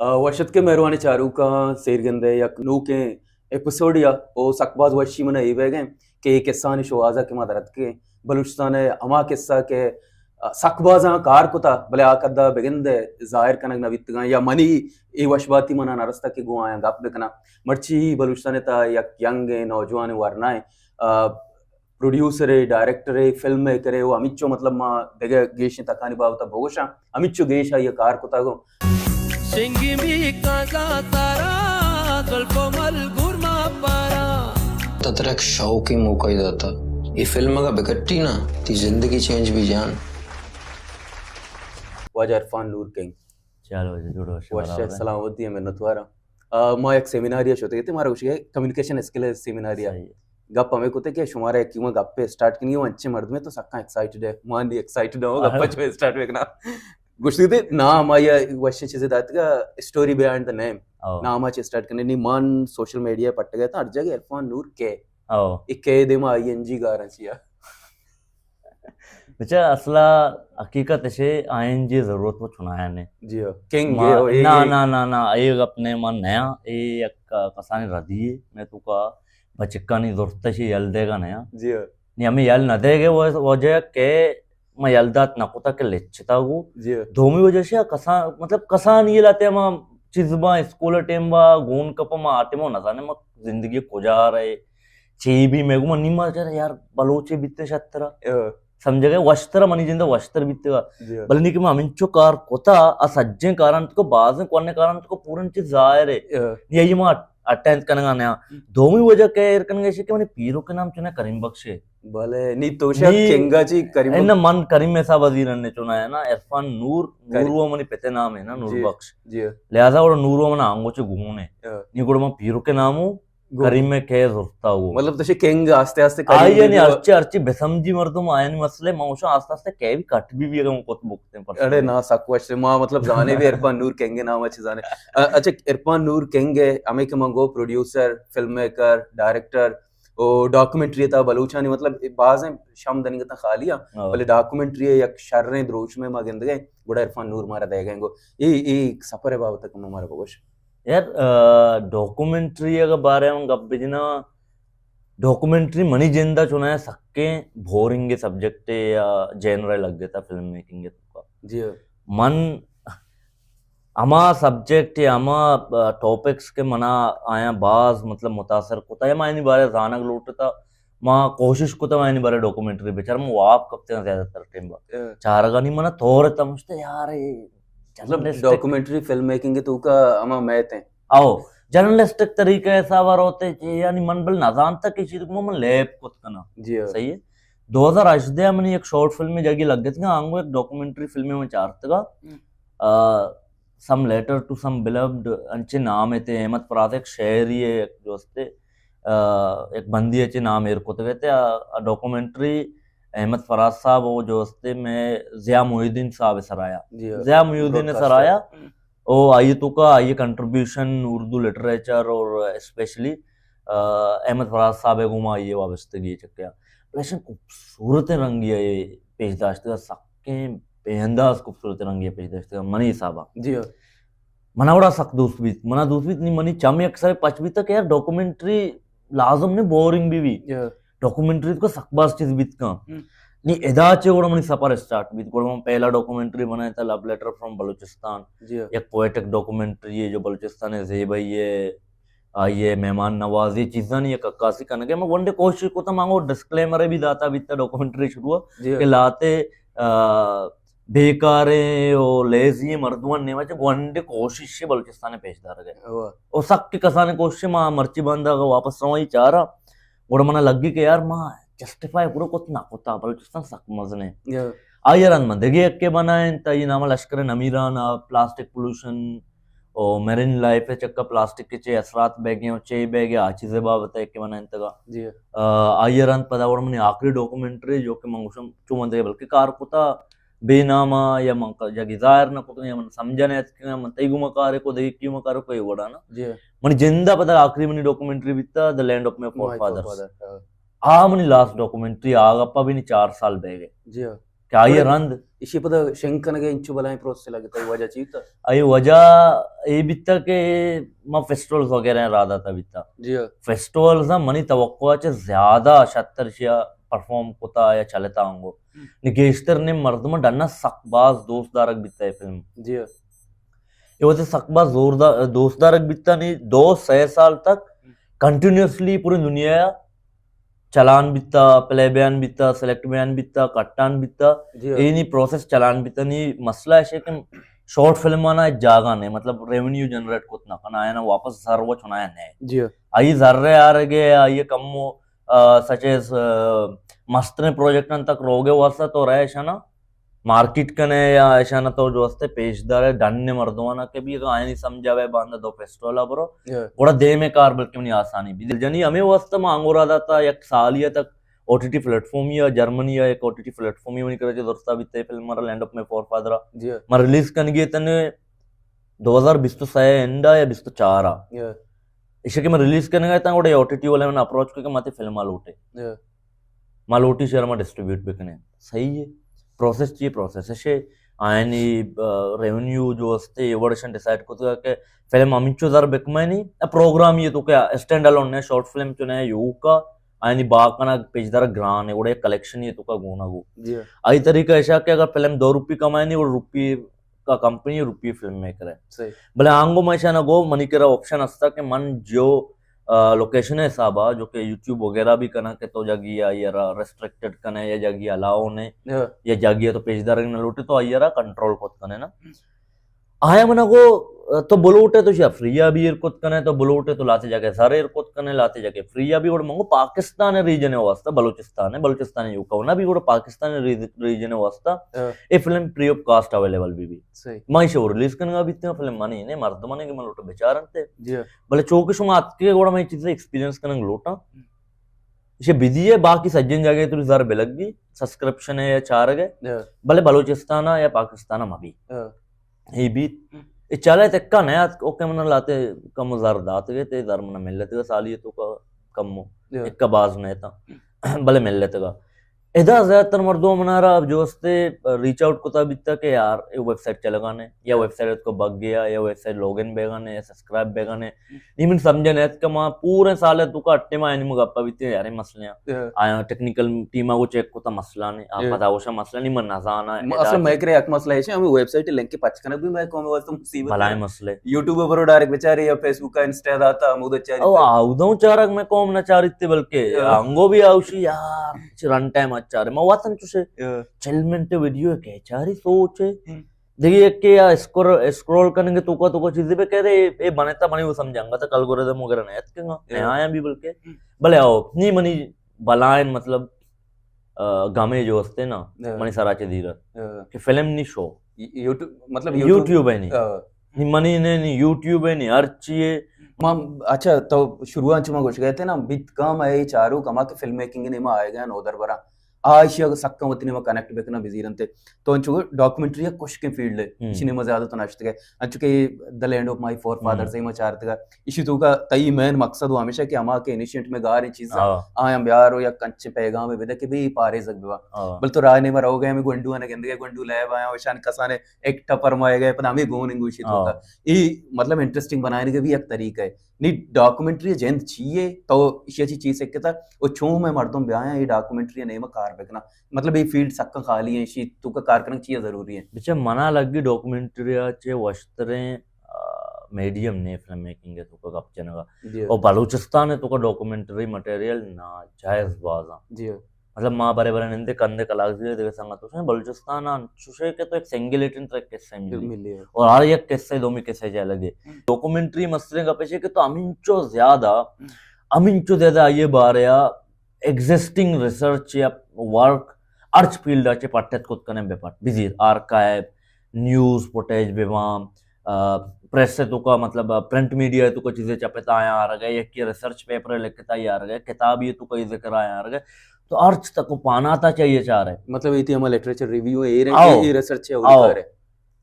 آ، وش اتکے مہروانیں چاروکاں، سیرگندے یک نوکیں ایپیسوڈے ءَ، او سک باز وشی من ءَ اے بیگ ءَ کہ اے قصہانی شوہاز ءَ کہ ما در اتکیں بلوچستان ءِ ہما قصہ کہ، آ، سک بازاں کار کتا، بلے آ قد ءَ بگندے ظاہر کنگ نہ بیتگاں یا منی اے وش باتی من ءَ نہ رستا کہ گوں آیاں گپ بکناں۔ مرچی بلوچستان ءِ تہا یک ینگیں نوجوانیں ورنائیں، آ، پروڈیوسرے، ڈائریکٹرے، فلم میکرے، او ہمینچو مطلب ما دگہ گیشیں تکانی بابت ءَ بگوشاں، ہمینچو گیش آئی ءَ کار کتگ۔ شنگی می کازا تارا، زلف و مل گور ما پارا۔ تا ترا یک شوقی موقع داتا۔ اے فلم اگا بکٹی نا، تی زندگی چینج بی جان۔ واجہ عرفان نور کنگ۔ چل واجہ جوڑ وش وش برابر۔ سلامتی ءَ منتواراں۔ آ، ما یک سیمینارے ءَ شتگ اتیں، مارا گوشگ ءَ کمیونیکیشن اسکل سیمینارے ءَ۔ صحیح۔ گپ ہمے کتگ کہ شمارا یکے گوں گپے اسٹارٹ کنی، او انچیں مردمے تو سکاں ایکسائٹڈ ئے، ما نی ایکسائٹڈ ہوں، گپا چو اسٹارٹ بکناں۔ گوشتگ اتیں نام آئی ءَ وشیں چیزے داتگ، اسٹوری بیہائنڈ دی نیم۔ او۔ نام ءَ چہ اسٹارٹ کنی، نی من سوشل میڈیا ءَ پٹگ ءَ اتاں، ہر جاگہ عرفان نور کے۔ او۔ اے کے دیما آئی این جی گاراں چیا؟ بچہ، اصلا حقیقت اش اے، آئی این جی ضرورت و چنایا نے۔ جی ہاں۔ کنگ ما-، اے، او، اے، نا، اے۔ نا، نا، نا، اے گپ نے من نیا، اے یک کسانی ردی اے، میں تو کا بچکانی زرت اش یل دے گا نیا۔ جی ہاں۔ نی ہمیں یل نہ دے گے، وہ وجہ کہ ما یل دات نہ کتا کہ لچتا گو۔ جی ہاں۔ دومی وجہ سے کسان، مطلب کسانی لاتے ما چیز با اسکول ٹائم با گون کپ ما آتے ما نہ زانے ما زندگی کجا رہے۔ چی بی میں گو من نیما چرا یار بلوچے بیتے شترا۔ ہاں۔ سمجھگے وشتر منی جند وشتر بیتگا۔ جی۔ بلے نی کہ ما ہمینچو کار کتا، آ سجیں کاران تو بازیں کونے کاران تو پورن چیز ظاہر ہے۔ ہاں۔ نی ای ما اٹینڈ کنگا نیا۔ ہم۔ دومی وجہ کہ ایر کنگے کہ منی پیرو کے نام چنا کریم بخش ہے۔ بلے نی تو شاید نی کنگا چی کریم بخش۔ من کریم صاحب عزیز نے چنا ہے نا، عرفان نور، کریم۔ نور وہ منی پتے نام ہے نا، نور جی، بخش۔ جی۔ لہذا وہ نور وہ منا آنگو چے گون ہے۔ ہاں۔ نی گڑ من پیرو کے نام ہوں، گو۔ کریم ءَ کئے زرتا گو۔ مطلب تو شے کنگ آستے آستے کریم آئی یعنی بی ہرچی، ہرچی بسمجی مردم آیانی مسئلے، ما اوشا آستے آستے کئے بھی کٹ بھی بھی اگر کت بکتے ہیں پرسنلی۔ اڑے نا، سک وش ما مطلب زانے بھی عرفان نور کنگ نام اچھے زانے۔ ا-، اچھا، عرفان نور کنگ ہے، ہمیں کہ من گو پروڈیوسر، فلم میکر، ڈائریکٹر، او ڈاکومنٹری تا بلوچانی مطلب بازیں شام دنی گتا خالی ہاں، ہاں۔ بلے ڈاکومنٹری یک شریں دروش میں ما گندگے، گڑا عرفان نور مارا دے گئے گو۔ اے، اے سفر بابت کم مارا بگوش۔ یار، آ، ڈاکومنٹری اگر بارے ہم گپ بجنا، ڈاکومنٹری منی جند ءَ چوناہا سکیں بورنگ سبجیکٹ یا جینر لگتا فلم میکنگ ءِ توکا۔ جی۔ من ہما سبجیکٹ یا ہما، آ، ٹاپکس کہ منا آیاں باز مطلب متاثر کتا یا ما آیانی بارے زانگ لوٹتا، ما کوشش کتا ما آیانی بارے ڈاکومنٹری بچار، ما واب کپتے زیادہ تر ٹائم با۔ ہاں۔ چارگانی منا تور تمشتے یار، اے مطلب جرنلسٹک ڈاکومنٹری فلم میکنگ ءِ توکا ہما میت ہیں۔ او، جرنلسٹک طریقہ حساب ءَ روتے چی، یعنی من بل نہ زانتا کہ چیز کو من لیب کت کنا۔ جی ہاں۔ صحیح ہے۔ دو ہزار ہژدہ منی ایک شارٹ فلم جگہ لگ گئے تھے، آنگو ایک ڈاکومنٹری فلم میں چارتگا۔ ہم۔ آ، سم لیٹر ٹو سم بلوڈ انچے نام تے، احمد فراز ایک شاعری ہے، ایک جو استے، آ، ایک بندی اچے نام ایر کت گئے تھے، آ، آ ڈاکومنٹری احمد فراز صاحب وہ جو استے میں ضیاء محی الدین صاحب سرایا۔ جی ہاں۔ ضیاء محی الدین براڈکاسٹر۔ سرایا۔ ہم۔ او آئی توکا آئی کنٹریبیوشن اردو لٹریچر اور اسپیشلی، آ، احمد فراز صاحب ءِ گوما آئی وابستگی چکیا۔ لیکن خوبصورت رنگی ءَ پیش داشتگا، سکیں بے انداز خوبصورت رنگی ءَ پیش داشتگا منی حسابا۔ جی ہاں۔ منا وڑا سک دوست بیت، منا دوست بیت، نی منی چم یک سر پچ بیت کہ یار ڈاکومنٹری لازم نے بورنگ بھی بی۔ جی ہاں۔ ڈاکومنٹری تو سک باز چیز بیت کن۔ ہم۔ نی ادا چے گڑا منی سفر اسٹارٹ بیت، گڑا من پہلا ڈاکومنٹری بنائے تھا لو لیٹر فرام بلوچستان۔ جی ہاں۔ یک پوئٹک ڈاکومنٹری ہے جو بلوچستان ءِ زیبائی ءِ، آئی ءِ مہمان نوازی چیزانی یک عکاسی کنگ ءَ۔ من گونڈے کوشش کتا، من وہ ڈسکلیمر بھی داتا بیتا ڈاکومنٹری شروع جی ہاں۔ کہ لاتے، آ، بیکاریں و لیزی مردمان نیمہ چہ گونڈے کوشش بلوچستان ءَ پیش دارگ ءَ۔ واہ۔ او سک کسانیں کوشش ما مرچی بندہ اگاں واپس رواں چارا گڑا منا لگی کہ یار ما جسٹیفائی پورا کت نہ کتا، بلوچستان سک مزن ہے۔ یا۔ آئی رند من دگہ یکے بنائیں، تا یہ نام لشکر نمیران، آ، پلاسٹک پولوشن، او میرین لائف ہے چکا پلاسٹک کے چے اثرات بہ گئے، چے بہ گئے، آ چیزیں بابت ہے کہ بنائیں تگا۔ جی۔ آ، آئی رند پدا اور منی آخری ڈاکومنٹری جو کہ من گوشم چو من دگہ بلکہ کار کتا، بے ناما یا من ک-، جگہ ظاہر نہ کتگ یا من سمجھا نہ اتکگاں، من تئی گوما کارے کو، دگہ کی گوما کارے کو، اے وڑا نا۔ جی۔ منی جندا پدا آخری منی ڈاکومنٹری بیتا، The Land of My Forefathers۔ My Forefather، ہاں۔ آ منی لاسٹ ڈاکومنٹری، آ گپا بھی نی چار سال بہ گئے۔ جی ہاں۔ کہ آئی بڑے رند۔ ایشی پدا شنگ کنگے انچو بلائیں پروسیس لگتا، اے وجہ چی تا؟ اے وجہ اے بیتا کہ ما فیسٹیولز وغیرہ ءَ راہ داتا بیتا۔ جی ہاں۔ فیسٹیولز ءَ منی توقع ءَ چہ زیادہ شتر شیا پرفارم کتا یا چلتا آنگو۔ ہم۔ نی گیشتر نے مردم ڈنا سک باز دوست دارگ بیتا اے فلم۔ جی ہاں۔ اے وجہ سک باز زور دا-، دوست دارگ بیتا، نی دو سے سال تک کنٹینیوسلی پوری دنیا ءَ چلان بیتا، پلے بیان بیتا، سلیکٹ بیان بیتا، کٹان بیتا۔ جی ہاں۔ اے نی پروسیس چلان بیتا۔ نی مسئلہ ایشے کہ شارٹ فلم آنا جاگہ نے، مطلب ریونیو جنریٹ کت نہ کنا، آیا نا واپس زر و چنایا نے۔ جی ہاں۔ آئی زر رہے آ رہے، آئی کم و، آ، سچ ایز، آ، مستریں پروجیکٹاں تک روگے واسطہ تو رہے شنا مارکیٹ کنے یا ایشانا تو جو استے پیش دارے ڈن مردمانا کہ بھی اگر آئینی سمجھاوے باندا دو فیسٹیول برو، یا۔ گڑا دیمے کار بلکہ منی آسانی بھی۔ دل جنی ہمیں واسطہ ما انگورا داتا یک سالیہ تک O T T plate form یا جرمنی یا ایک O T T plate form یا منی کرے جو درستا بیتے فلم مارا لینڈ اپ مائی فور فادر۔ جی۔ ما ریلیز کنگی تنے دو ہزار بیست و سہ اینڈا یا بیست و چار آ۔ یا۔ ایشی کہ ما ریلیز کنگا تاں گڑا او ٹی ٹی والے من اپروچ کو کہ ماتے فلم آ لوٹے۔ یا۔ ما لوٹی شہر ما ڈسٹریبیوٹ بکنے۔ صحیح ہے۔ پروسیس چی پروسیس ہے۔ آئینی، آ، ریونیو جو استے، ایوڑشن ڈیسائیڈ کتگا کہ فلم ہمینچو زر بکمائنی، ا پروگرام یہ تو کیا اسٹینڈ الون نے، شارٹ فلم چو نے، یوکا، آئینی با کنا پیش دار گران ہے، گڑا کلیکشن یہ تو کا گونا گو۔ جی۔ آئی طریقہ ایشا کہ اگر فلم دو روپی کمائنی، گڑا روپی کا کمپنی، روپی فلم میکر ہے۔ صحیح۔ بلے آنگو میں ایشانا گو، منی کرا آپشن ہستا کہ من جو آ، لوکیشن ءِ حساب ءَ جو کہ یوٹیوب وغیرہ بھی کناں کہ تو جاگی آئی ءَ را ریسٹرکٹڈ کنے یا جاگی الاؤ نے، ہاں۔ یا جاگی ءَ تو پیش دارگ نہ لوٹے تو آئی ءَ را کنٹرول کت کنے نا۔ آیا منا گو تو بلوٹے تو شیا فری ءَ بھی ایر کت کنے، تو بلوٹے تو لاتے جاگے زر ایر کت کنے، لاتے جاگے فری ءَ بھی۔ اور منگو پاکستان ریجن ءِ واسطہ، بلوچستان ہے، بلوچستان یو کونا بھی، اور پاکستان ریجن ءِ واسطہ ہاں۔ A film free of cost available بھی بھی۔ صحیح۔ ما ایشی ریلیز کنگا بیتگاں، فلم منی نے، مردمانی کہ من لوٹاں بچارنت۔ جی۔ بلے چوکہ شما اتکے گڑا من اے چیز ایکسپیرینس کنگ لوٹاں۔ ایشی بدی ہے، باقی سجن جاگہ تو زر بلگی، سبسکرپشن ہے یا چارگ ہے۔ جی۔ بلے بلوچستان یا پاکستان مبی۔ ہاں۔ اے بیت۔ اے چالے تکا نہ ات، اوکے من لاتے کم زر دات گئے، تے زر من ملت گئے سالی تو کا کم ہو۔ جی۔ ایک کا باز نہ تا۔ بلے ملت گا۔ ادا زیادہ تر مردم منارا جو استے ریچ آؤٹ کتا بیتا کہ یار اے ویب سائٹ چلگانے یا ویب سائٹ کو بگ گیا یا ویب سائٹ لاگ ان بیگانے یا سبسکرائب بیگانے۔ نی من سمجھا نیت کہ ما پورے سال تو کا اٹے ما انم گپا بیتے یار اے مسئلے ہیں۔ ہاں۔ آیا ٹیکنیکل ٹیم کو چیک کتا مسئلہ نے، آ ہاں۔ پدا وشا مسئلہ نہیں من نزانا۔ اصل میں کرے ایک مسئلہ ہے، ہمیں ویب سائٹ لنک پچ کرنا بھی میں قوم واسطے مصیبت بلائیں ہے۔ مسئلے۔ یوٹیوب پر ڈائریکٹ بچاری یا فیس بک کا انسٹا داتا، ہمود چاری او تے۔ آودوں چارگ میں قوم نہ چاری تے بلکہ ہاں۔ انگو بھی آوشی یار۔ چہ رن ٹائم اچ چارے۔ ما واتن چوشے ہاں۔ چل منٹ ویڈیو ہے کہ چاری سوچے۔ ہم۔ دیکھیے کہ یا اسکر-، اسکرول کرنے کے تو کا، تو کا چیزیں پہ کہہ رہے، اے بنے تا بنے وہ سمجھاں گا، تا الگورتھم وغیرہ نہیں اتکیں گا، ہاں۔ نہیں آیا بھی بلکہ۔ ہم۔ بلے آؤ، نہیں منی بلائن مطلب، آ، گامے جو ہستے نا، ہاں۔ منی سرا چے دیرت۔ ہاں۔ کہ فلم نہیں شو۔ یو-، یوٹیوب، مطلب یوٹیوب۔ یوٹیوب ہے نہیں۔ ہاں۔ نی منی نے نی یوٹیوب ہے نی ہر چیے۔ ما، اچھا، تو شروعات چ ما گوش گئے تھے نا، بیت کام ہے چارو کما کہ فلم میکنگ نے ما آئے گئے نو دربرا۔ آ ایشی اگر سکا وتی نیما کنیکٹ بکنا بزیرنتے۔ تو انچو ڈاکومنٹری ہے کشکیں فیلڈ ہے۔ ہم۔ ایشی نیما زیادہ تو نشت گئے۔ انچو کہ The Land of My Forefathers ہم۔ ما چارتگا۔ ایشی تو کا تئی مین مقصد وہ ہمیشہ کہ ہما کہ انیشنٹ میں گار ہیں چیز ہاں۔ آیا بیار ہو یا کنچ پیغام بدے کہ بھی پاریزگ بوا۔ ہاں۔ بل تو راہ نیما رو گئے میں گنڈو نے گندگے گنڈو لے آیا وشان کسانے ایکٹ فرمائے گئے، پدا ہمیں گون انگوشی تو ہاں۔ کا۔ ای مطلب انٹرسٹنگ بنانے کے بھی ایک طریقہ ہے۔ نی ڈاکومنٹری جند چیے تو ایشی چی چیز سکتا او چون میں مردم بیایا یہ ڈاکومنٹری نیمہ کار بکنا۔ مطلب یہ فیلڈ سکا خالی ہے، ایشی تو کا کار کرنا چیے ضروری ہے۔ بچہ منا لگی ڈاکومنٹری چے وشتریں، آ، میڈیم نے فلم میکنگ ہے تو کا گپ جنگا۔ جی۔ او بلوچستان ہے تو کا ڈاکومنٹری مٹیریل ناجائز بازاں۔ جی۔ مطلب ما برے برے نندے کندے کلاک زیرے دیگه سنگت توشن بلوچستان آن چوشے کہ تو ایک سنگل ایٹن تر قصہ ملی۔ ملی ہے۔ اور ہر یک قصہ دومی قصہ جا لگے۔ ہم۔ ڈاکومنٹری مستریں گپشے کہ تو ہمینچو زیادہ، ہم۔ ہمینچو زیادہ آئیے بارے آ ایگزسٹنگ ریسرچ یا ورک ارچ فیلڈ آچے پٹت کت کنے بے پٹ۔ بزیر آرکائیو، نیوز فوٹیج بے وام، آ، پریس ءِ توکا، مطلب، آ، پرنٹ میڈیا ءِ توکا چیزے چپتا آیاں آرگ ءَ، یکے ریسرچ پیپر لکھتا آیاں آرگ ءَ، کتابے ءِ توکا اے ذکر آیاں آرگ ءَ، تو ہرچ تک و پاناتا چاہیے چارے۔ مطلب، ایتی ہما لٹریچر ریویو اے رہے، آؤ۔ اے ریسرچ ہے، آؤ۔ اولی کار ہے۔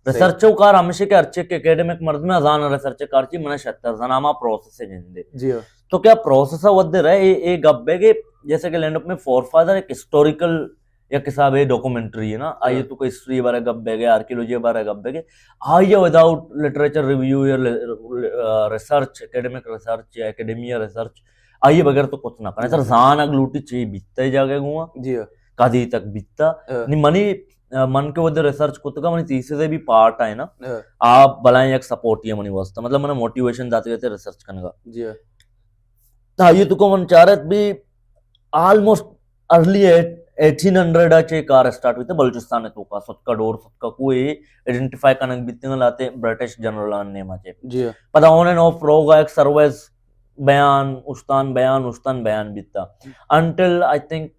ریسرچ ءِ کار ہمیشہ کہ ہرچے کہ اکیڈمک مردم ءَ زان ریسرچ ءِ کار چی من شتر زان ہما پروسیس ءَ جندے۔ جی ہاں۔ تو کیا پروسیس ءَ ودے رہے، اے، اے گپ ہے کہ جیسے کہ لینڈ اپ مائی فور فادر ایک ہسٹوریکل یک حساب ءَ ڈاکومنٹری ہے نا، آئی ءَ تو کہ ہسٹری ءِ بارے گپ بیگ ءَ، آرکیالوجی ءِ بارے گپ بیگ ءَ، آئی ءَ وداؤٹ لٹریچر ریویو یا ریسرچ، اکیڈمک ریسرچ یا اکیڈیمیا ریسرچ، آئی ءَ بغیر تو کت نہ کنے۔ سر زانگ لوٹی چی بیتا اے جاگہ گوں، جی ہاں۔ کدی تک بیتا۔ ہاں۔ نی منی، من کہ ودا ریسرچ کتگا، منی تھیسس ءِ بھی پارٹ آئے نا، ہاں۔ آ بلائیں یک سپورٹ ہی منی واسطہ، مطلب منا موٹیویشن داتے گئے ریسرچ کنگا۔ جی ہاں۔ تا یہ تو کو من چارت بھی آلموسٹ ارلی ایٹین ہنڈریڈ ءَ چہ کار اسٹارٹ بیتا بلوچستان ءِ توکا، ستکا ڈور، ستکا کوہ آئیڈینٹیفائی کنگ بیتگ لاتے برٹش جنرل آن نیما چہ۔ جی۔ پدا آن اینڈ آف روگا یک سرویز بیان، اشتان بیان، اشتان بیان بیتا۔ Until I think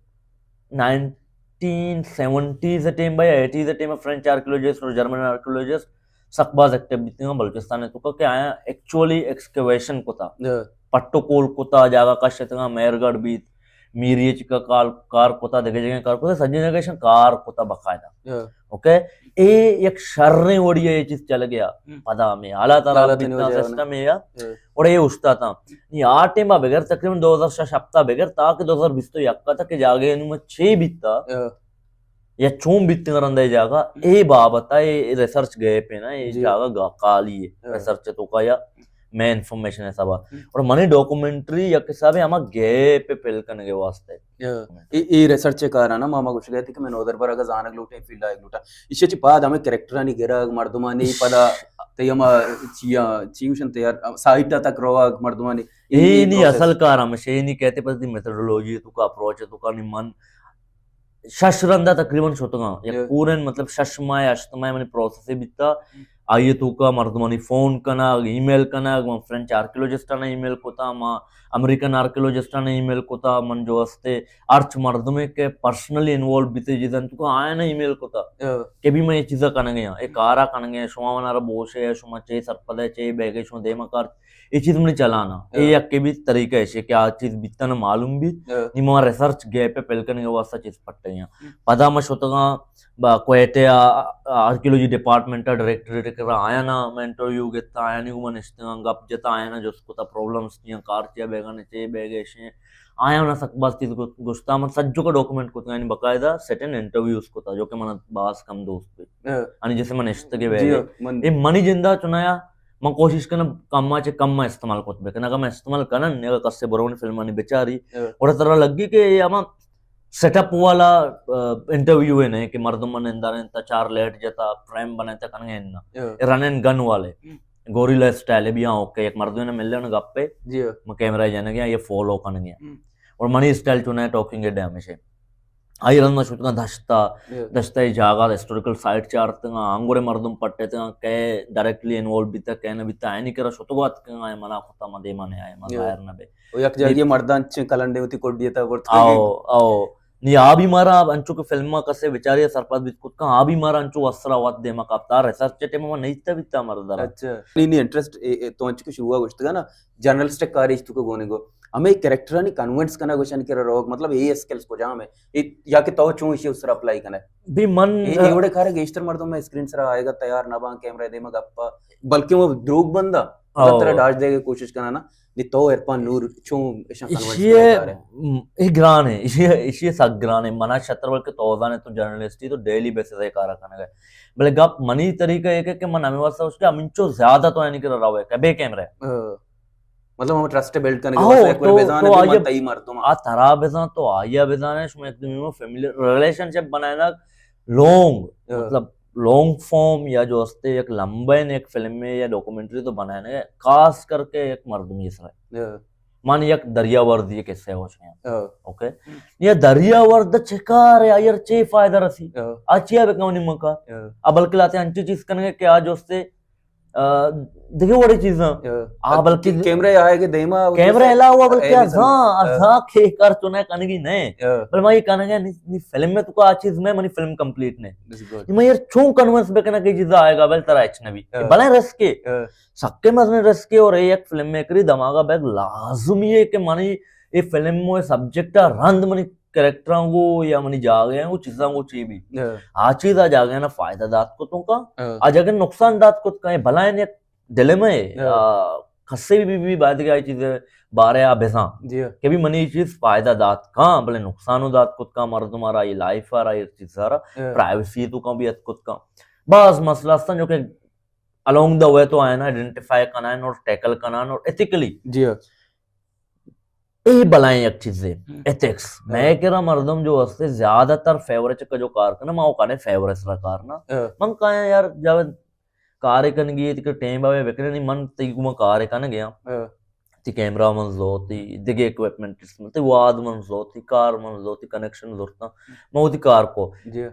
nineteen seventies time با یا ایٹیز ٹائم فرنچ آرکیالوجسٹ اور جرمن آرکیالوجسٹ سک باز ایکٹیو بیتگاں بلوچستان ءِ توکا کہ آیاں ایکچولی ایکسکیویشن کتا، ہاں۔ پٹ و کول کتا، جاگہ کشتگاں، مہرگڑھ بیت، میری ءَ چکا کال، کار کتا، دگہ جگہ کار کتا، سجے جگہ ایشاں کار کتا باقاعدہ۔ ہاں۔ اوکے، اے یک شریں وڑی ءَ اے چیز چل گیا۔ ہم۔ پدا ہمیں حالات خراب بیتاں، سسٹم اے آ۔ ہاں۔ اور اے استاتاں۔ نی آ ٹائم ءَ بغیر تقریباً دو ہزار شش ہپتا بغیر تاکہ دو ہزار بیست و یک تک کہ جاگہ انو چے بیتا۔ ہاں۔ یا چون بیتگ رندا اے جاگہ، اے بابت ءَ اے ریسرچ گیپ ہے نا، اے جی۔ جاگہ گا-، خالی ہے، ہاں۔ ریسرچ ءِ توکا یا مئے انفارمیشن ءِ حسابا۔ ہم۔ اور منی ڈاکومنٹری یک حسابے ہما گیپ ءَ فل کنگ ءِ واسطہ۔ ہاں۔ اے، اے ریسرچ ءِ کار ءَ نا، ما، ما گوشگ ءَ اتیں کہ مئے نودربر اگاں زانگ لوٹیں، فیلڈ آیگ لوٹا۔ ایشی ءَ چہ پاد ہمے کریکٹرانی گرگ، مردمانی پدا تئی ہما چیا، چی گوشن تئی یار، سائٹ ءَ تک روگ مردمانی۔ اے، اے نی پروسیس۔ اصل کار ہمیش اے نی کہتے پس دی میتھڈولوجی ءِ توکا، اپروچ ءِ توکا نی من شش رندا تقریباً شتگاں۔ یک پوریں مطلب شش ماہ، ہشت ماہ منی پروسیس بیتا۔ ہم۔ آئی ءِ توکا مردمانی فون کنگ، ای میل کنگ، من فرنچ آرکیالوجسٹاں ای میل کتا، ما امریکن آرکیالوجسٹاں ای میل کتا، من جو ہستے ہرچ مردمے کہ پرسنلی انوالو بیتے جیزن توکا آیاں ای میل کتا۔ ہاں۔ کہ بھی من یہ چیزا کنگے ہاں، اے کارا کنگے ہاں، شما منارا بوشے، شما چے سرپد ہے، چے بیگے، شما دیما کار اے چیز منی چلانا، اے ہاں۔ یکے بھی طریقہ ایشے کہ آ چیز بیتن معلوم بیت، ہاں۔ نی ما ریسرچ گیپ ءَ فل کنگ ءِ واسطہ چیز پٹگاں۔ ہم۔ پدا ما شتگاں با کوئٹہ ءَ آرکیالوجی ڈپارٹمنٹ ءِ ڈائریکٹر ڈائریکٹر آیاں نا میں انٹرویو گتا، آیانی گوما نشتگاں، گپ جتا، آیاں نا جست کتا پرابلمز چیاں، کار چیا بیگا نے چے بیگے شے، آیاں نا سک باز چیز گو-، گوشتا، من سجو کا ڈاکومنٹ کتا، یعنی باقاعدہ سیٹ اینڈ انٹرویوز کتا، جو کہ من باز کم دوست بی۔ ہاں۔ یعنی جیسے من نشتگے جی بیگے۔ ہاں، من اے منی جندا چنایا من کوشش کناں کم ءَ چہ کم ءَ استعمال کت بہ کناں۔ اگاں من استعمال کناں، اگاں کسے برونی فلمانی بچاری، ہاں۔ گڑا ترا لگی کہ اے ہما سیٹ اپ والا، آ، انٹرویو ہے نہیں کہ مردم من اندر انت، چار لیٹ جتا، فریم بنائے تا کنگے انت۔ ہاں۔ اے رن اینڈ گن والے، ہم۔ گوریلا اسٹائل ہے بھی، ہاں، اوکے، ایک مردم نے مل لینا گپ پہ، جی ہاں۔ میں کیمرہ جانے گیا، یہ فالو کرنے گیا۔ ہم۔ اور منی اسٹائل چنا ہے ٹاکنگ ہیڈ ہے ہمیشہ۔ آئی رند ما شتگاں دشتا، ہاں۔ دشتا ای جاگہ ہسٹوریکل سائٹ چارتگاں، انگورے مردم پٹتگاں، کہ ڈائریکٹلی انوالو بیتا، کہ نہ بیتا، اینی کرا شتگو اتکگاں، آئے منا کتا، ما دیما نے آئے، ما ہاں۔ ظاہر نہ بے۔ او یک جاگہ مردان چن کلنڈے ہوتی کوڈی تا برت۔ آؤ، آؤ۔ نی آ بھی مارا انچو کہ فلم ما کسے بیچاری سرپد بیت کت کن، آ بھی مارا انچو وسرا وت دیما کپتا، ریسرچ ٹیم ما نیتا بیتا مردرا۔ اچھا۔ نی، نی انٹرسٹ اے، اے تو انچو کہ شروع گوشتگا نا، جرنلسٹک کاریش تو کہ گونے گو۔ ہمیں کریکٹرانی کنونس کنا گوشن کہ روگ، مطلب اے اسکلز کجام ہے؟ اے یا کہ تو چون ایشی اس سرا اپلائی کنے؟ بھی من، اے، اے وڑے کارے گیشتر مردم میں اسکرین سرا آئے گا، تیار نہ باں، کیمرہ دے میں گپا، بلکہ وہ دروگ بندہ، اگر او۔ ترا ڈاج دے کے کوشش کنا نا، نی تو عرفان نور چون ایشاں کنونس ایشی کنے ہے، کارے؟ م، اے گران ہے، ایشی، ایشی سک گران ہے۔ منا شتر بلکہ تو زانے تو جرنلسٹ ہی تو ڈیلی بیسس ہے کارا کنے گئے۔ بلے گپ منی طریقہ ایک ہے کہ من ہمیں واسطہ اس کے ہمینچو زیادہ تو یعنی کہ روے کہ بے کیمرہ۔ ہاں۔ مطلب ہم ٹرسٹ بلڈ کرنے کے آؤ، واسطے ایک بار تو، بزانے تو کہ آئی من تئی مردم آں۔ آ ترا بزان تو آئی بزانے، شما ایک دم فیملی ریلیشن شپ بنائے نا لانگ، ہاں۔ مطلب لانگ فارم یا جو ہستے ایک لمبے نے ایک فلم میں یا ڈاکومنٹری تو بنائے نا، خاص کر کے ایک مردمی سرا۔ ہاں۔ من یک دریاورد یک قصہ ہو چکے ہیں۔ ہاں۔ اوکے؟ یا دریاورد چکار ہے، آئیر چے فائدہ رسی؟ ہاں۔ آ چیا بکنی مکا؟ ہاں۔ اب بلکہ لاتے انچی چیز کرنے کہ آ جو ہستے آ، دگہ وڑی چیزاں۔ آ، آ، بلکہ کہ-، کیمرہ آئے کہ دیما کیمرہ علاوہ بلکہ اے بھی ازاں، سمجھ۔ ازاں کہ کر تو نہ کنگی نہ۔ آ۔ بل ما یہ کہنا کہ نی، نی فلم میں تو کو آ چیز میں منی فلم کمپلیٹ نہیں۔ That's good۔ میں یہ چون کنونس بکنا کہ چیز آئے گا، بل ترا اچ نبی۔ آ۔ بلے رسکے۔ آ۔ سکے مزن رسکے اور ایک فلم میکری دماغا بیگ لازمی ہے کہ منی یہ فلم و سبجیکٹ رند منی کریکٹراں گو یا منی جاگہ ہیں گو چیزاں گو چی بھی۔ ہاں۔ آ چیز آ جاگہ نا فائدہ دات کتوں کا، ہاں۔ آ جاگہ نقصان دات کت کا، بلائیں یک ڈیلیما ہے۔ ہاں۔ آ، کسے بھی، بھی باید کہ آئی چیز بارے آ بزاں، جی۔ کہ بھی منی یہ چیز فائدہ دات کاں، بلے نقصان دات کت کاں، مردم آرا، یہ لائف آرا، یہ چیز آرا، پرائیویسی تو کاں بھی ات کت کاں۔ بعض مسئلہ ہستن جو کہ along the way تو آئین آئیڈینٹیفائی کنائن اور ٹیکل کنائن اور ایتھیکلی۔ جی۔ اے بلائیں یک چیزے، ہم۔ ایتھکس۔ ہاں۔ میں کرا مردم جو ہستے زیادہ تر فیور چکا جو کار کرنا، ما وہ کارے فیور سرا کار نہ۔ ہاں۔ من کہا یار جاوید کارے کنگی ہے، تیکے ٹیم آوے بکنے نہیں، من تی گما کارے کن گیا۔ ہاں۔ تی کیمرہ من زو، تی دگے اکوپمنٹ، تی واد من زو، تی کار من زو، تی کنیکشن زورتا۔ من وہ تی کار کو۔ جی۔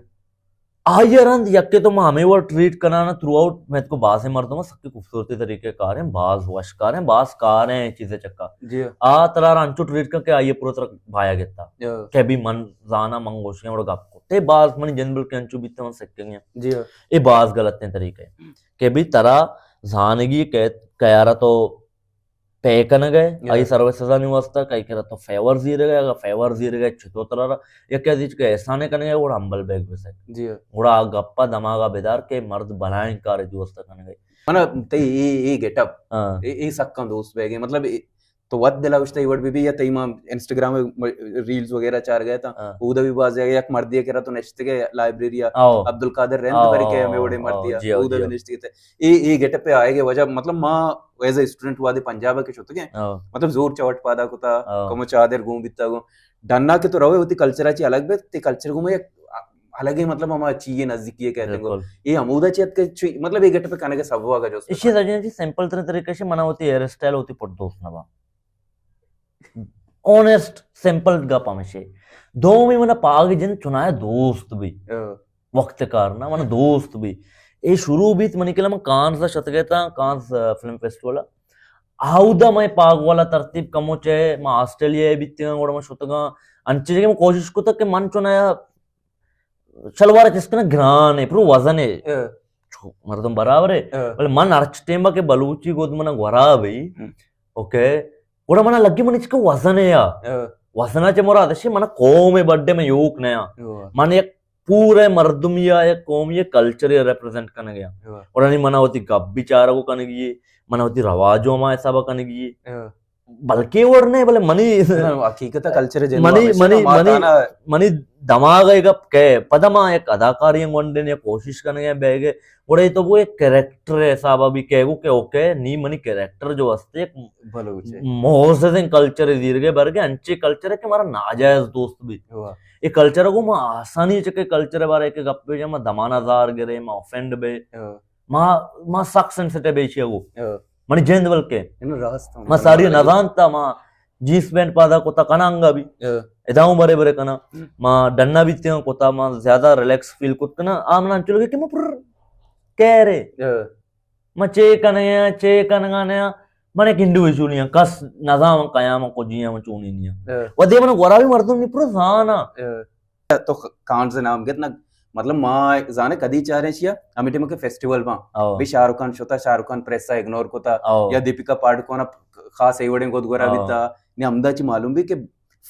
آئی ء رند یکے تو ما ہمے وڑ ٹریٹ کنانا تھرو آؤٹ، میں کو بازیں مردم سکی خوبصورتی طریقے کار ہیں، باز وش کار ہیں، باز کار ہیں چیزیں چکا۔ جی۔ آ ترا را انچو ٹریٹ کن کہ آئی ء پورا ترا بھایا گتا۔ یا۔ کہ بھی من زانا من گوشیاں وڑا گپ کو۔ تے باز منی جند بلکہ انچو بیتے من سکیں گے۔ جی۔ اے باز غلطیں طریقے۔ کہ بھی ترا زانگی کہ کیارا تو پے کنگ ء، یا۔ آئی سروسز آنی واسطہ کئی کرا تو فیور زیرگ ء، اگر فیور زیرگ ء چتو ترا را، یا کہ دیچ کہ احسان کنگ ء، گڑا ہمبل بیگ بسک۔ جی۔ گڑا آ گپا دماغا بدار کہ مرد بلائیں کار دی واسطہ کنگ ء۔ من تئی اے، اے گیٹ اپ، ہاں۔ اے، اے سکاں دوست بیگ ء۔ مطلب، اے تو وت دلا گوشتا اے وڑ بی بی یا تئی ما انسٹاگرام ء ریلز وغیرہ چار گئے تا، ہاں۔ اودا بھی باز جگہ یک مردی کرا تو نشتے کے لائبریری آ، او۔ عبدالقادر رند او، پر کے او، ہمیں وڑے او، مردی آ، جی، او، اودا جی، بھی او۔ نشتے کے۔ اے، اے گیٹ اپ پہ آئے گئے وجہ، مطلب، ما ایز اے اسٹوڈنٹ وادے پنجاب ء کہ شتگیں۔ ہاں۔ مطلب زور چوٹ پادا کتا، ہاں۔ کمو چادر گون بیتا گون۔ ڈنا کہ تو روے ہوتی کلچر چی الگ بے، تے کلچر گون یک الگ ہی، مطلب، ہما چی نزدیکی ہے کہتے گو۔ بالکل۔ اے ہمودا چی ات کہ چی، مطلب، اے گٹ پہ کنے کے سبوا کا جو اس پہ اسی سجن جی سمپل ترین طریقے سے منا ہوتی ہیئر اسٹائل ہوتی پر دوست نبا۔ اونیسٹ سمپل گپ ہمیشے۔ دومی منا پاگ جن چنائے دوست بھی۔ ہاں۔ وقت کار نا، من دوست بھی۔ اے شروع بیت منی کلا من کانز ء شتگ اتاں، کانز، آ، فلم فیسٹیول ء۔ آودا من پاگ والا ترتیب کمو چہ، من آسٹریلیا ء بیتگاں، گڑا من شتگاں۔ انچیں جگہ من کوشش کتگ کہ من چون آیا شلوار چست کناں گران ہے، پرو وزن ہے۔ ہاں۔ چو مردم برابر ہے۔ ہاں۔ بلے من ہرچ ٹیم کہ بلوچی گود من گورا بی۔ ہم۔ اوکے۔ گڑا منا لگی منی چکا وزن ہے یا۔ ہاں۔ وزن چہ مراد ہے منا قوم ہے بڈے میں یوک نیا۔ ہاں۔ من یک پورے مردمی ء یک قومی ء کلچر ء ریپرزینٹ کنگ ء۔ ہاں۔ اور انی منا وتی گپ بیچارگ ء کنگی ہے، منا وتی رواج ء ہما حساب ء کنگی ہے۔ ہاں۔ بلکہ وڑ نہیں، بلے منی نہ، حقیقت ء کلچر ء جند منی، ہمیشہ منی، نا، ما منی، تانا منی دماغ ء گپ کہ پدا ما یک اداکاری ء گونڈن یا کوشش کنگ ء بیگ ء، گڑا تو وہ ایک کریکٹر ء حساب ء بھی کہگو کہ اوکے، نی منی کریکٹر جو ہستے ایک بلوچ ہے۔ معززیں کلچر ء زیرگ ء برگ ء، انچے کلچر ہے کہ ہمارا ناجائز دوست بھی۔ واہ۔ اے کلچر ء گوں ما آسانی چکے کلچر ء بارے کہ گپ بہ جاں، ما دمانا زار گرے، ما آفینڈ بے۔ ہاں۔ ما، ما سک سینسٹیو بے چیا گو۔ ہاں۔ منی جند بلکہ۔ انو راست ہم۔ ما ساری نزانتا، ما جینس پینٹ پادا کتا کنا انگا بھی۔ ہاں۔ اداؤں برے برے کنا۔ ہم۔ ما ڈنا بیتیاں کتا، ما زیادہ ریلیکس فیل کت کنا۔ آ منا انچو لگے کہ ما پر کہرے۔ ہاں۔ من چے کنگا آں، چے کنگا نیاں، من ایک انڈیویجولی آں، کس نزانت من کیا آں، من کجی آں، من چونی نی آں۔ ہاں۔ و دے من گورا بھی مردم نی پر زانا۔ ہاں۔ تو خ-، کانز نام گت نا، مطلب ما زانے کدی چاریں چیا، ہمیں ٹائم کے فیسٹیول باں۔ او۔ بھی شاہ رخ خان شتا، شاہ رخ خان پریس اگنور کتا، او۔ یا دیپیکا پاڈوکون خاص ایوڑیں گود گورا او۔ بیتا، نے ہمدا چی معلوم بھی کہ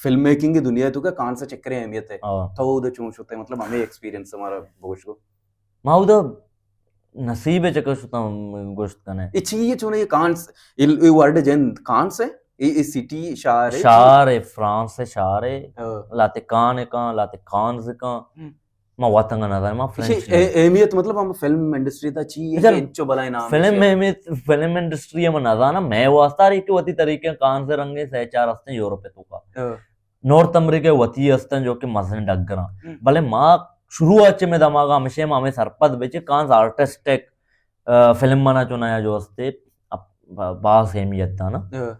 فلم میکنگ کی دنیا تو کا کانز چکرے اہمیت ہے۔ او۔ تو ادھر چون شتے، مطلب ہمیں ایکسپیرینس ہمارا بوش کو۔ ما اودا نصیب ء چکر شتاں گوشت کنے۔ اے چی اے چون اے کانس، اے، اے ورڈ جند کانس ہے؟ اے، اے سٹی شہر ہے؟ شہر ہے، فرانس ہے، شہر ہے۔ ہاں۔ لاتے کان ہے کان، لاتے کانز ہے کان۔ ہم۔ ما وطن کا نظر، ما فرنچ اے، اے، اہمیت مطلب ہم فلم انڈسٹری تا چی ہے اچھا، کہ انچو بلائے نام فلم ہے؟ اہمیت، فلم انڈسٹری ہم نہ زانا، میں واسطہ رہی کہ وتی طریقے کانز رنگے سے چار ہستے یورپ تو کا۔ ہاں۔ نارتھ امریکہ وتی ہستن جو کہ مزن ڈگراں۔ ہم۔ بلے ما شروعات چہ میں دماغ ہمیشہ ما ہمیں سرپد بچے کانز آرٹسٹک، آ، فلم منا چو نیا جو ہستے، اب با-، باز اہمیت دانا۔ ہاں۔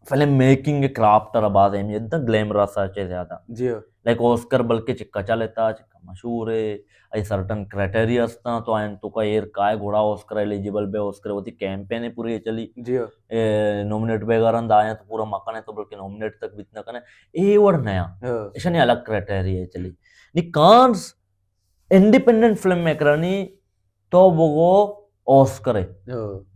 فلم میکنگ کرافٹ را باز اہمیت دا، گلیمرس آ چے زیادہ۔ جی ہاں۔ لائک آسکر بلکہ چکا چلتا، چکا مشہور ہے، اے سرٹن کرائٹیریا ہستاں، تو آئین تو کا ایر کائے گھوڑا آسکر ایلیجیبل بے، آسکر وتی کیمپین پوری چلی۔ جی ہاں۔ اے، نومینیٹ بیگا رند آیاں تو پورا مکنے تو بلکہ نومینیٹ تک بیت نہ کنے۔ اے وڑ نیا۔ ہاں۔ ایشانی الگ کرائٹیریا چلی۔ نی کانز انڈیپینڈنٹ فلم میکرانی تو بگو آسکر ہے۔ ہاں۔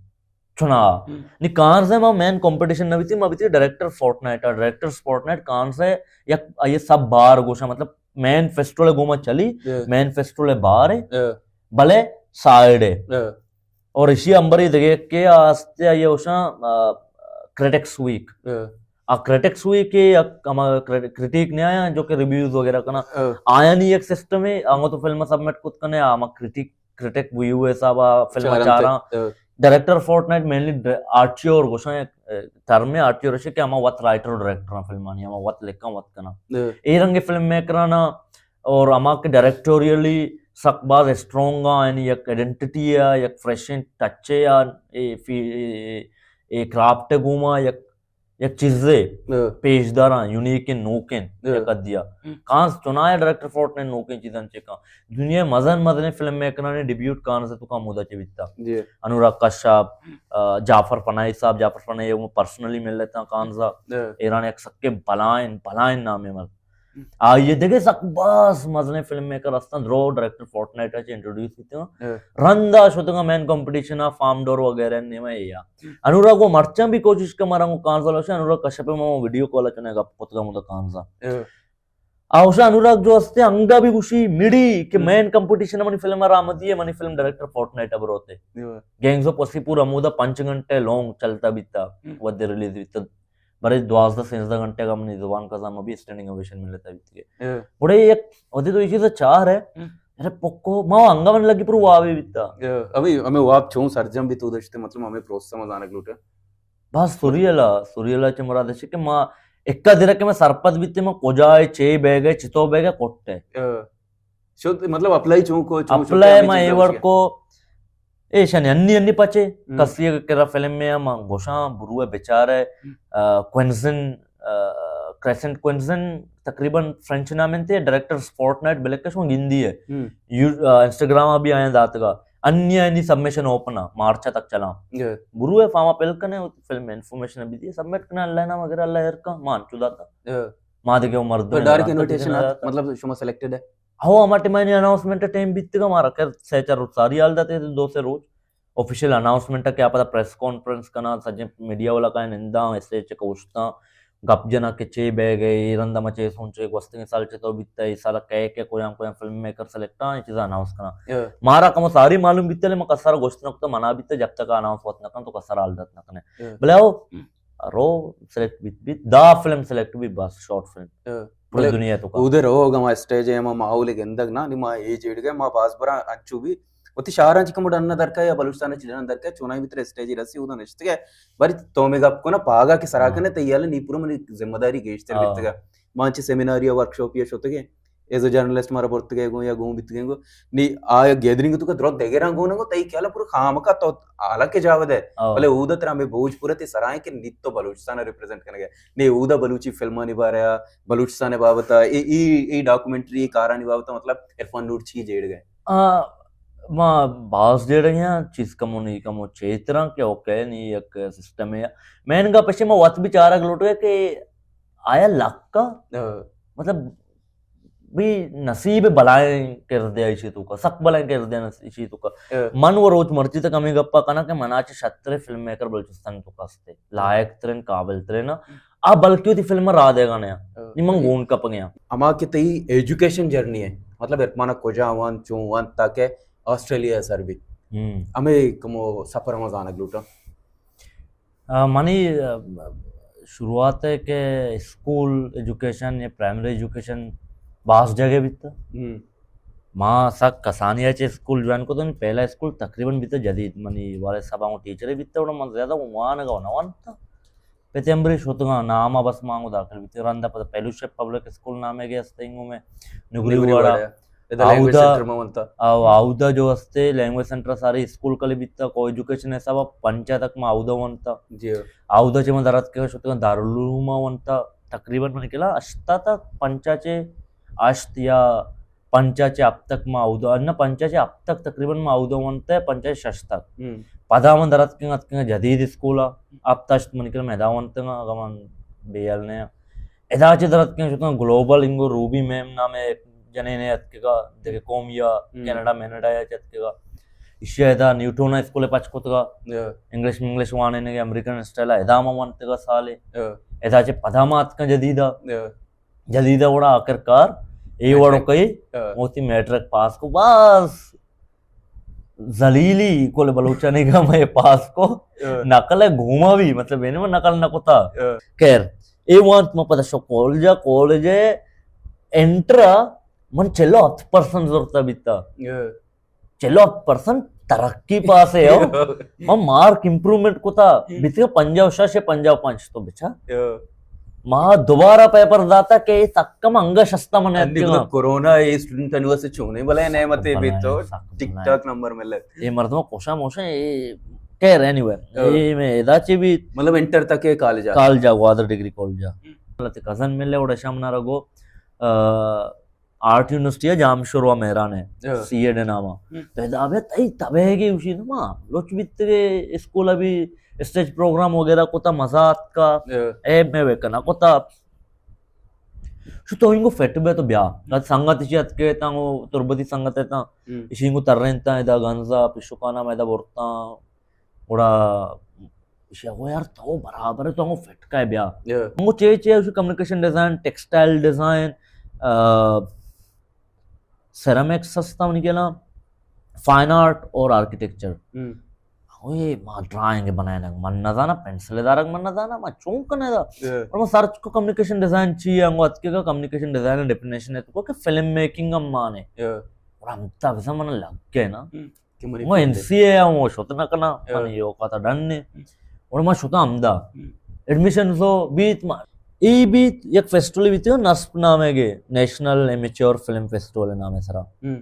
چنا۔ ہم۔ نی کانز ہے ما مین کمپٹیشن نہ بیتی، ما بیتی director fortnight, director fortnight Cannes ہے یک، یہ سب بار گوشا، مطلب مین فیسٹیول گوما چلی، ہاں۔ مین فیسٹیول بار ہے، ہاں۔ بلے سائیڈ ہے۔ ہاں۔ اور اسی امبری دگے کے آستے آئیے اوشاں، آ، کرٹکس ویک۔ آ کرٹکس ویک ءِ یک ہما کرٹ-، کرٹیک نہ آیاں جو کہ ریویوز وغیرہ کناں۔ آیانی یک سسٹم ہے، آنگو تو فلم سبمٹ کت کنے، آ ہما کرٹیک، کرٹک ویو حساب ءَ فلم چارنت۔ چاراں۔ ڈائریکٹر فورٹ نائٹ مینلی ڈ-، آرٹیور گوشاں، یک، اے، ٹرم ہے آرٹیور، اشی کہ ہما وت رائٹر و ڈائریکٹر فلمانی، ہما وت لکھاں وت کناں۔ اے رنگ فلم میکرانا اور ہما کہ ڈائریکٹوریلی سک باز اسٹرانگ آں، یعنی یک آئیڈینٹیٹی ہے، یک فریشیں ٹچ ہے، یا اے فی-، اے، اے کرافٹ گوما یک، یک چیزے پیش داراں، یونیک نوکیں یک ادیا۔ کانز چنایا ڈائریکٹر فورٹ نائٹ نوکیں چیزاں چکاں۔ دنیا مزن مزنیں فلم میکرانی ڈیبیوٹ کانز تو کا مودا چے بیتا۔ انوراگ کشاپ، آ، جعفر پناہی صاحب، جعفر پناہی وہ پرسنلی مل لیتا کانزا۔ ایران یک سکے بلائیں، بلائیں نامے مر آئی ءَ دگہ سک باز مزنیں فلم میکر استاں، درو ڈائریکٹر فورٹ نائٹ ءَ چہ انٹروڈیوس بیتگ۔ رندا شتگاں مین کمپٹیشن ءَ فارم ڈور وغیرہ نیمہ اے یا۔ انوراگ وہ مرچاں بھی کوشش کہ مارا وہ کانزا لوشا، انوراگ کشپ ءَ ما ویڈیو کال ءَ چنے گپ کتگا مدہ کانزا۔ آ اوشا انوراگ جو استے انگا بھی گوشی مڑی کہ مین کمپٹیشن منی فلم ءَ رامدی ہے، منی فلم ڈائریکٹر فورٹ نائٹ ءَ بروتے۔ گینگز آف وسیپور ہمودا پنچ گھنٹے لانگ چلتا بیتا، ودے ریلیز بیتا۔ برے دوازدہ سیزدہ گھنٹے کا منی زبان قضا مبی اسٹینڈنگ اوویشن ملتا بیتگے۔ گڑے یک ودے تو یہ چیز چار ہے۔ ارے پکو، ما انگا من لگی پر واوی بیتا۔ ہمیں، ہمیں واب چون سرجم بھی تو دشتے، مطلب ہمیں پروسیس ما زانگ لوٹے۔ بس سوریلا، سوریلا چہ مراد ہے کہ ما اکا دیرا کہ میں سرپد بیتے، ما کجا ہے، چے بیگ ہے، چتو بیگ ہے، کوٹے۔ شد، مطلب اپلائی چون کو، چون شد، اپلائی ہمیں ما چیز اے وڑ کو، ایشانی انی انی پچے، کسی اگر کرا فلم میں ہم گوشاں، بروے بیچارے، آ، کوئنزن، آ، کریسنٹ کوئنزن، تقریباً فرینچ نام انتے، ڈائریکٹر فورٹ نائٹ بلیک شو گندی ہے۔ یو-، آ، انسٹاگرام بھی آیا داتگا۔ انی انی سبمیشن اوپن ہے، مارچ تک چلا۔ بروے فارم فل کنے، فلم انفارمیشن بھی دی، سبمٹ کنے، اللہ نام اگر اللہ ہر کا مان چداتا۔ ما دگہ وہ مرد تو ڈائریکٹ انویٹیشن آت، مطلب شما سلیکٹڈ ہے؟ ہو، ہما ٹائم ءَ اناؤنسمنٹ ٹائم بیتگا، مارا کر سے چار روچ ساری حال داتے، دو سے روچ آفیشل اناؤنسمنٹ کہ آ پدا پریس کانفرنس کنا، سجیں میڈیا والا کائیں ننداں، اسٹیج چہ اوشتاں، گپ جنا کہ چے بیگ ہے، اے رندا ما چے سوچے، گوستگیں سال چتو بیتا، اے سال کئے کہ کویاں کویاں فلم میکر سلیکٹ آں، اے چیزا اناؤنس کنا۔ مارا کم ساری معلوم بیتا، لے ما کسر گوشت نہ کتا، منا بیتا، جب تک اناؤنس وت نہ کن تو کسر حال دات نہ کنے۔ بلے او رو سلیکٹ بیت، بیت، دا فلم سلیکٹ بیت، بس شارٹ فلم۔ پوری دنیا تو کا۔ اودے رو گما اسٹیج ہے، ما ماحول گندگ نا، نی ما اے جیڑ گئے، ما باز برا انچو بھی وتی شہراں چہ کمو ڈن درکا یا بلوچستان چہ ڈن درکا، چونائی بتر اسٹیج رسی اودا نشتگے۔ بری تو میں گپ کنا پاگا کہ سرا کنے، تے یل نی پورا منی ذمہ داری گیشتر بیتگا۔ ما چہ سیمیناری یا ورکشاپ یا شتگے، ایز اے جرنلسٹ مارا برتگے گوں یا گوں بیتگے گوں۔ نی آ گیدرنگ تو کا درو دگراں گوں نگو، تئی خیال پورا خامکا تو حالانکہ جاود ہے۔ بلے اودا ترا میں بوجھ پورا تے سرائیں کہ نی تو بلوچستان ریپرزینٹ کرنے گئے۔ نی اودا بلوچی فلمانی بارے، بلوچستان بابت، اے، اے، اے ڈاکومنٹری کارانی بابت، مطلب عرفان نور چی جیڑ گئے۔ آ، ما باز جیڑ گئے ہیں، چیز کمو نہیں کمو چیتراں کہ اوکے نہیں یک سسٹم ہے۔ میں ان کا پیچھے ما وقت بھی چارگ لوٹ گئے کہ آیا لک کا، مطلب بھی نصیب بلائیں کردے ایشی تو کا، سک بلائیں کردے ایشی تو کا۔ من وہ روچ مرچی تک ہمیں گپا کنا کہ منا چے شتر فلم میکر بلوچستان تو کا استے، لائق ترین، قابل ترین۔ آ بلکہ وتی فلم را دے گا نیا۔ نی من گون کپ گیا۔ اما کہ تئی ایجوکیشن جرنی ہے، مطلب ارپانا کجا وان، چون وان، تاکہ آسٹریلیا سر بھی۔ ہمیں کمو سفر ما زانگ لوٹا۔ آ، منی، آ، شروعات ہے کہ اسکول ایجوکیشن یا پرائمری ایجوکیشن باز جگہ بیتا۔ ما سک کسانی چے اسکول جوائن کو تو پہلا اسکول تقریباً بیتا جدید، منی والد صاحب ہوں ٹیچر بیتا، اور من زیادہ وان گا نہ وانتا۔ پہ تمبری شتگاں، نام بس مانگو داخل بیتے۔ رندا پدا فیلوشپ پبلک اسکول نامے گے استے انگو میں نگری واڑا۔ ادا لینگویج سینٹر ما ونتا۔ او آودا جو استے لینگویج سینٹر ساری اسکول کلی بیتا، کو ایجوکیشن حساب پنچا تک ما آودا ونتا۔ آودا چے ما درات کے شتگاں دارالعلوم ونتا۔ تقریباً من کلا اشتا تک پنچا چے اشت یا پنچا چے ہپت تک ما اودا، نہ، پنچا چے ہپت تک تقریباً ما اودا ونت، پنچا چے شش تک۔ پدا من در اتکن، اتکن جدید اسکول ء، ہپت ہشت من کل میدا ونتگاں، اگاں من بے حال نہ آں۔ ادا چے در اتکن شتگاں گلوبل انگو روبی میم نامے جنینے اتکگا، دگہ قوم یا کینیڈا مینیڈا یا چے اتکگا۔ ایشی ء ادا نیوٹون اسکول ء پچ کتگا۔ انگلش منگلش وانینگ ء امریکن اسٹائل ء ادا ما ونتگا سالے۔ ادا چے پدا ما اتکاں جدید ء۔ جدید ء وڑا آخر کار اے وڑو کئی، وتی میٹرک پاس کو بس۔ ذلیلی کل بلوچانی کا میں پاس کو۔ نقل ہے گھوما بھی، مطلب، یعنی میں نقل نہ کتا۔ خیر، اے وانت ما پدا شو کالجا، کالج انٹرا من چلو ہفت پرسنٹ زرتا بیتا۔ چلو ہفت پرسنٹ ترقی پاس ہے ہو۔ ما مارک امپروومنٹ کتا، بیتگا پنجاہ و شش، پنجاہ و پنچ تو بچا۔ ما دوبارہ پیپر داتا کہ اے سکم انگا شستا من انی اتکگاں۔ کرونا اے اسٹوڈنٹ انوسے چونے بلے نعمت اے بیتو، ٹک ٹاک نمبر ملے۔ اے مردم کوشاں موشاں، اے خیر، اینی وے۔ اے میں ادا چی بھی مطلب انٹر تک اے کالج آ۔ کالج آ، گوادر ڈگری کالج آ۔ مطلب تے کزن ملے، اوڑا شام نارا گو، آ، آرٹ یونیورسٹی ہے، جامشوروا مہران ہے، سی ایڈ نام ہے۔ تو ادا بے تئی تبے گی اسی نا، ما لوچ بیتگے اسکول ابھی اسٹیج پروگرام وغیرہ کتا، مزہ آتکا، اے میں وے کنا کتا۔ شو تو انگو فٹ بے تو بیا۔ گت سنگت اسی اتکے تا، وہ تربتی سنگت ہے تا، اسی انگو ترین تا، ادا گنزا، پشکانا میں ادا برتا، گڑا ایشی ء گو یار تو برابر ہے، تو ہمو فٹ کا ہے بیا۔ ہمو چے چے، ایشی کمیونیکیشن ڈیزائن، ٹیکسٹائل ڈیزائن، آ، سیرامکس ہستا منی گلا، فائن آرٹ اور آرکیٹیکچر۔ اوئے ما ڈرائنگ بنائینگ من نہ زانا، پنسل دارگ من نہ زانا، ما چون کنے دا۔ اور ما سرچ کو کمیونیکیشن ڈیزائن چی ہے، انگو اتکے کا کمیونیکیشن ڈیزائن ڈیفینیشن ہے تو کہ فلم میکنگ ہم مانے۔ اور ہم تا بزا من لگ گئے نا۔ کہ منی وہ فیلڈ ایم سی اے ہوں، وہ شت نہ کنا، یا۔ من یہ اوقات ڈن نے۔ ہم۔ اور ما شتا ہمدا۔ ہم۔ ایڈمیشن سو بیت ما، ای بیت یک فیسٹیول بیت، نسپ نامے گے، نیشنل امیچور فلم فیسٹیول نامے سرا۔ ہم۔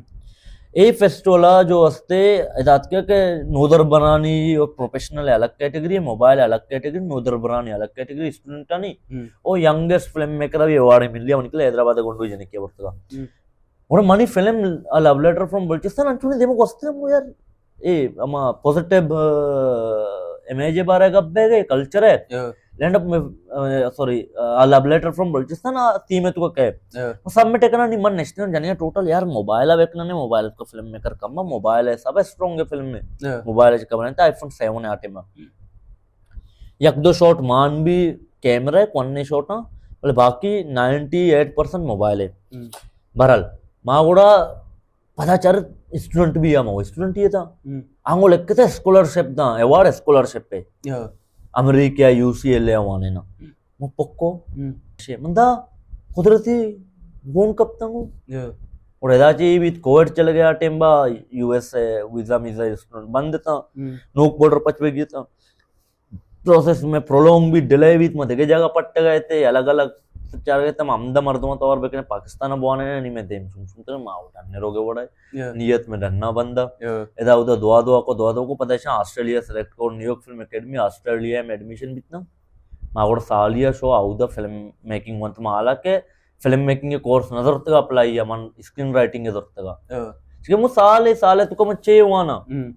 اے فیسٹیول جو ہستے ادات کیا کہ نودربرانی اور پروفیشنل الگ کیٹیگری، موبائل الگ کیٹیگری، نودربرانی الگ کیٹیگری، اسٹوڈنٹانی، ہم۔ اور ینگسٹ فلم میکر بھی ایوارڈ مل لیا، ان کے لیے حیدرآباد گنڈو جنے کے ورتگا۔ ہم۔ اور منی فلم آ لو لیٹر فرام بلوچستان انچونے دیما گوستگا مو یار، اے اما پوزیٹیو، آ، امیج بارے گپ بے گئے، کلچر ہے۔ یا۔ لینڈ اپ میں، آ، سوری، آ، لو لیٹر فرام بلوچستان آ تھیم ہے تو کا کہے۔ یا۔ سبمٹ کرنا نہیں من نشتے جانے ٹوٹل یار موبائل آ بیکنا نے موبائل کو فلم میکر کم موبائل ہے سب اسٹرانگ ہے فلم میں۔ یا۔ موبائل ہے کم نہیں آئی فون سیون ہے آٹے میں۔ یک دو شاٹ مان بھی کیمرہ ہے، کونے شاٹاں، بلے باقی نائنٹی ایٹ پرسنٹ موبائل ہے۔ ہم۔ بہرحال، ما گڑا پدا چار اسٹوڈنٹ بھی ہم، اسٹوڈنٹ ہی تھا۔ ہم۔ آنگو لکھتے اسکالرشپ دا، ایوارڈ اسکالرشپ ہے۔ یا۔ امریکہ، یو سی ایل اے وانے نا۔ ہم۔ وہ پکو۔ ہم۔ شے، من دا قدرتی گون کپتا ہوں۔ یا۔ اور ادا چی بھی کووڈ چل گیا، ٹائم با یو ایس اے ویزا میزا اسٹوڈنٹ بند تھا۔ ہم۔ نوک بارڈر پچ بھی گیا تھا۔ پروسیس میں پرولونگ بیت، ڈیلے بیت، ما دگہ جاگہ پٹ گئے تھے، الگ الگ چار گئے تھے، ہم ہمدا مردم تو اور بکنے پاکستان بوانے نے، نہیں میں دیم سن سنتے ما ڈن روگے وڑا ہے۔ یا۔ نیت میں ڈننا بندہ۔ یا۔ ادا ادا دعا دعا کو، دعا دعا کو پتہ ہے آسٹریلیا سلیکٹ کو، نیویارک فلم اکیڈمی آسٹریلیا میں ایڈمیشن بیتنا۔ ما گڑا سالیا شو اودا فلم میکنگ ونت ما حالانکہ فلم میکنگ کورس نہ زرتگا اپلائی یا من اسکرین رائٹنگ زرتگا۔ یا۔ چونکہ مو سال سال تو کم چے وانا۔ ہم۔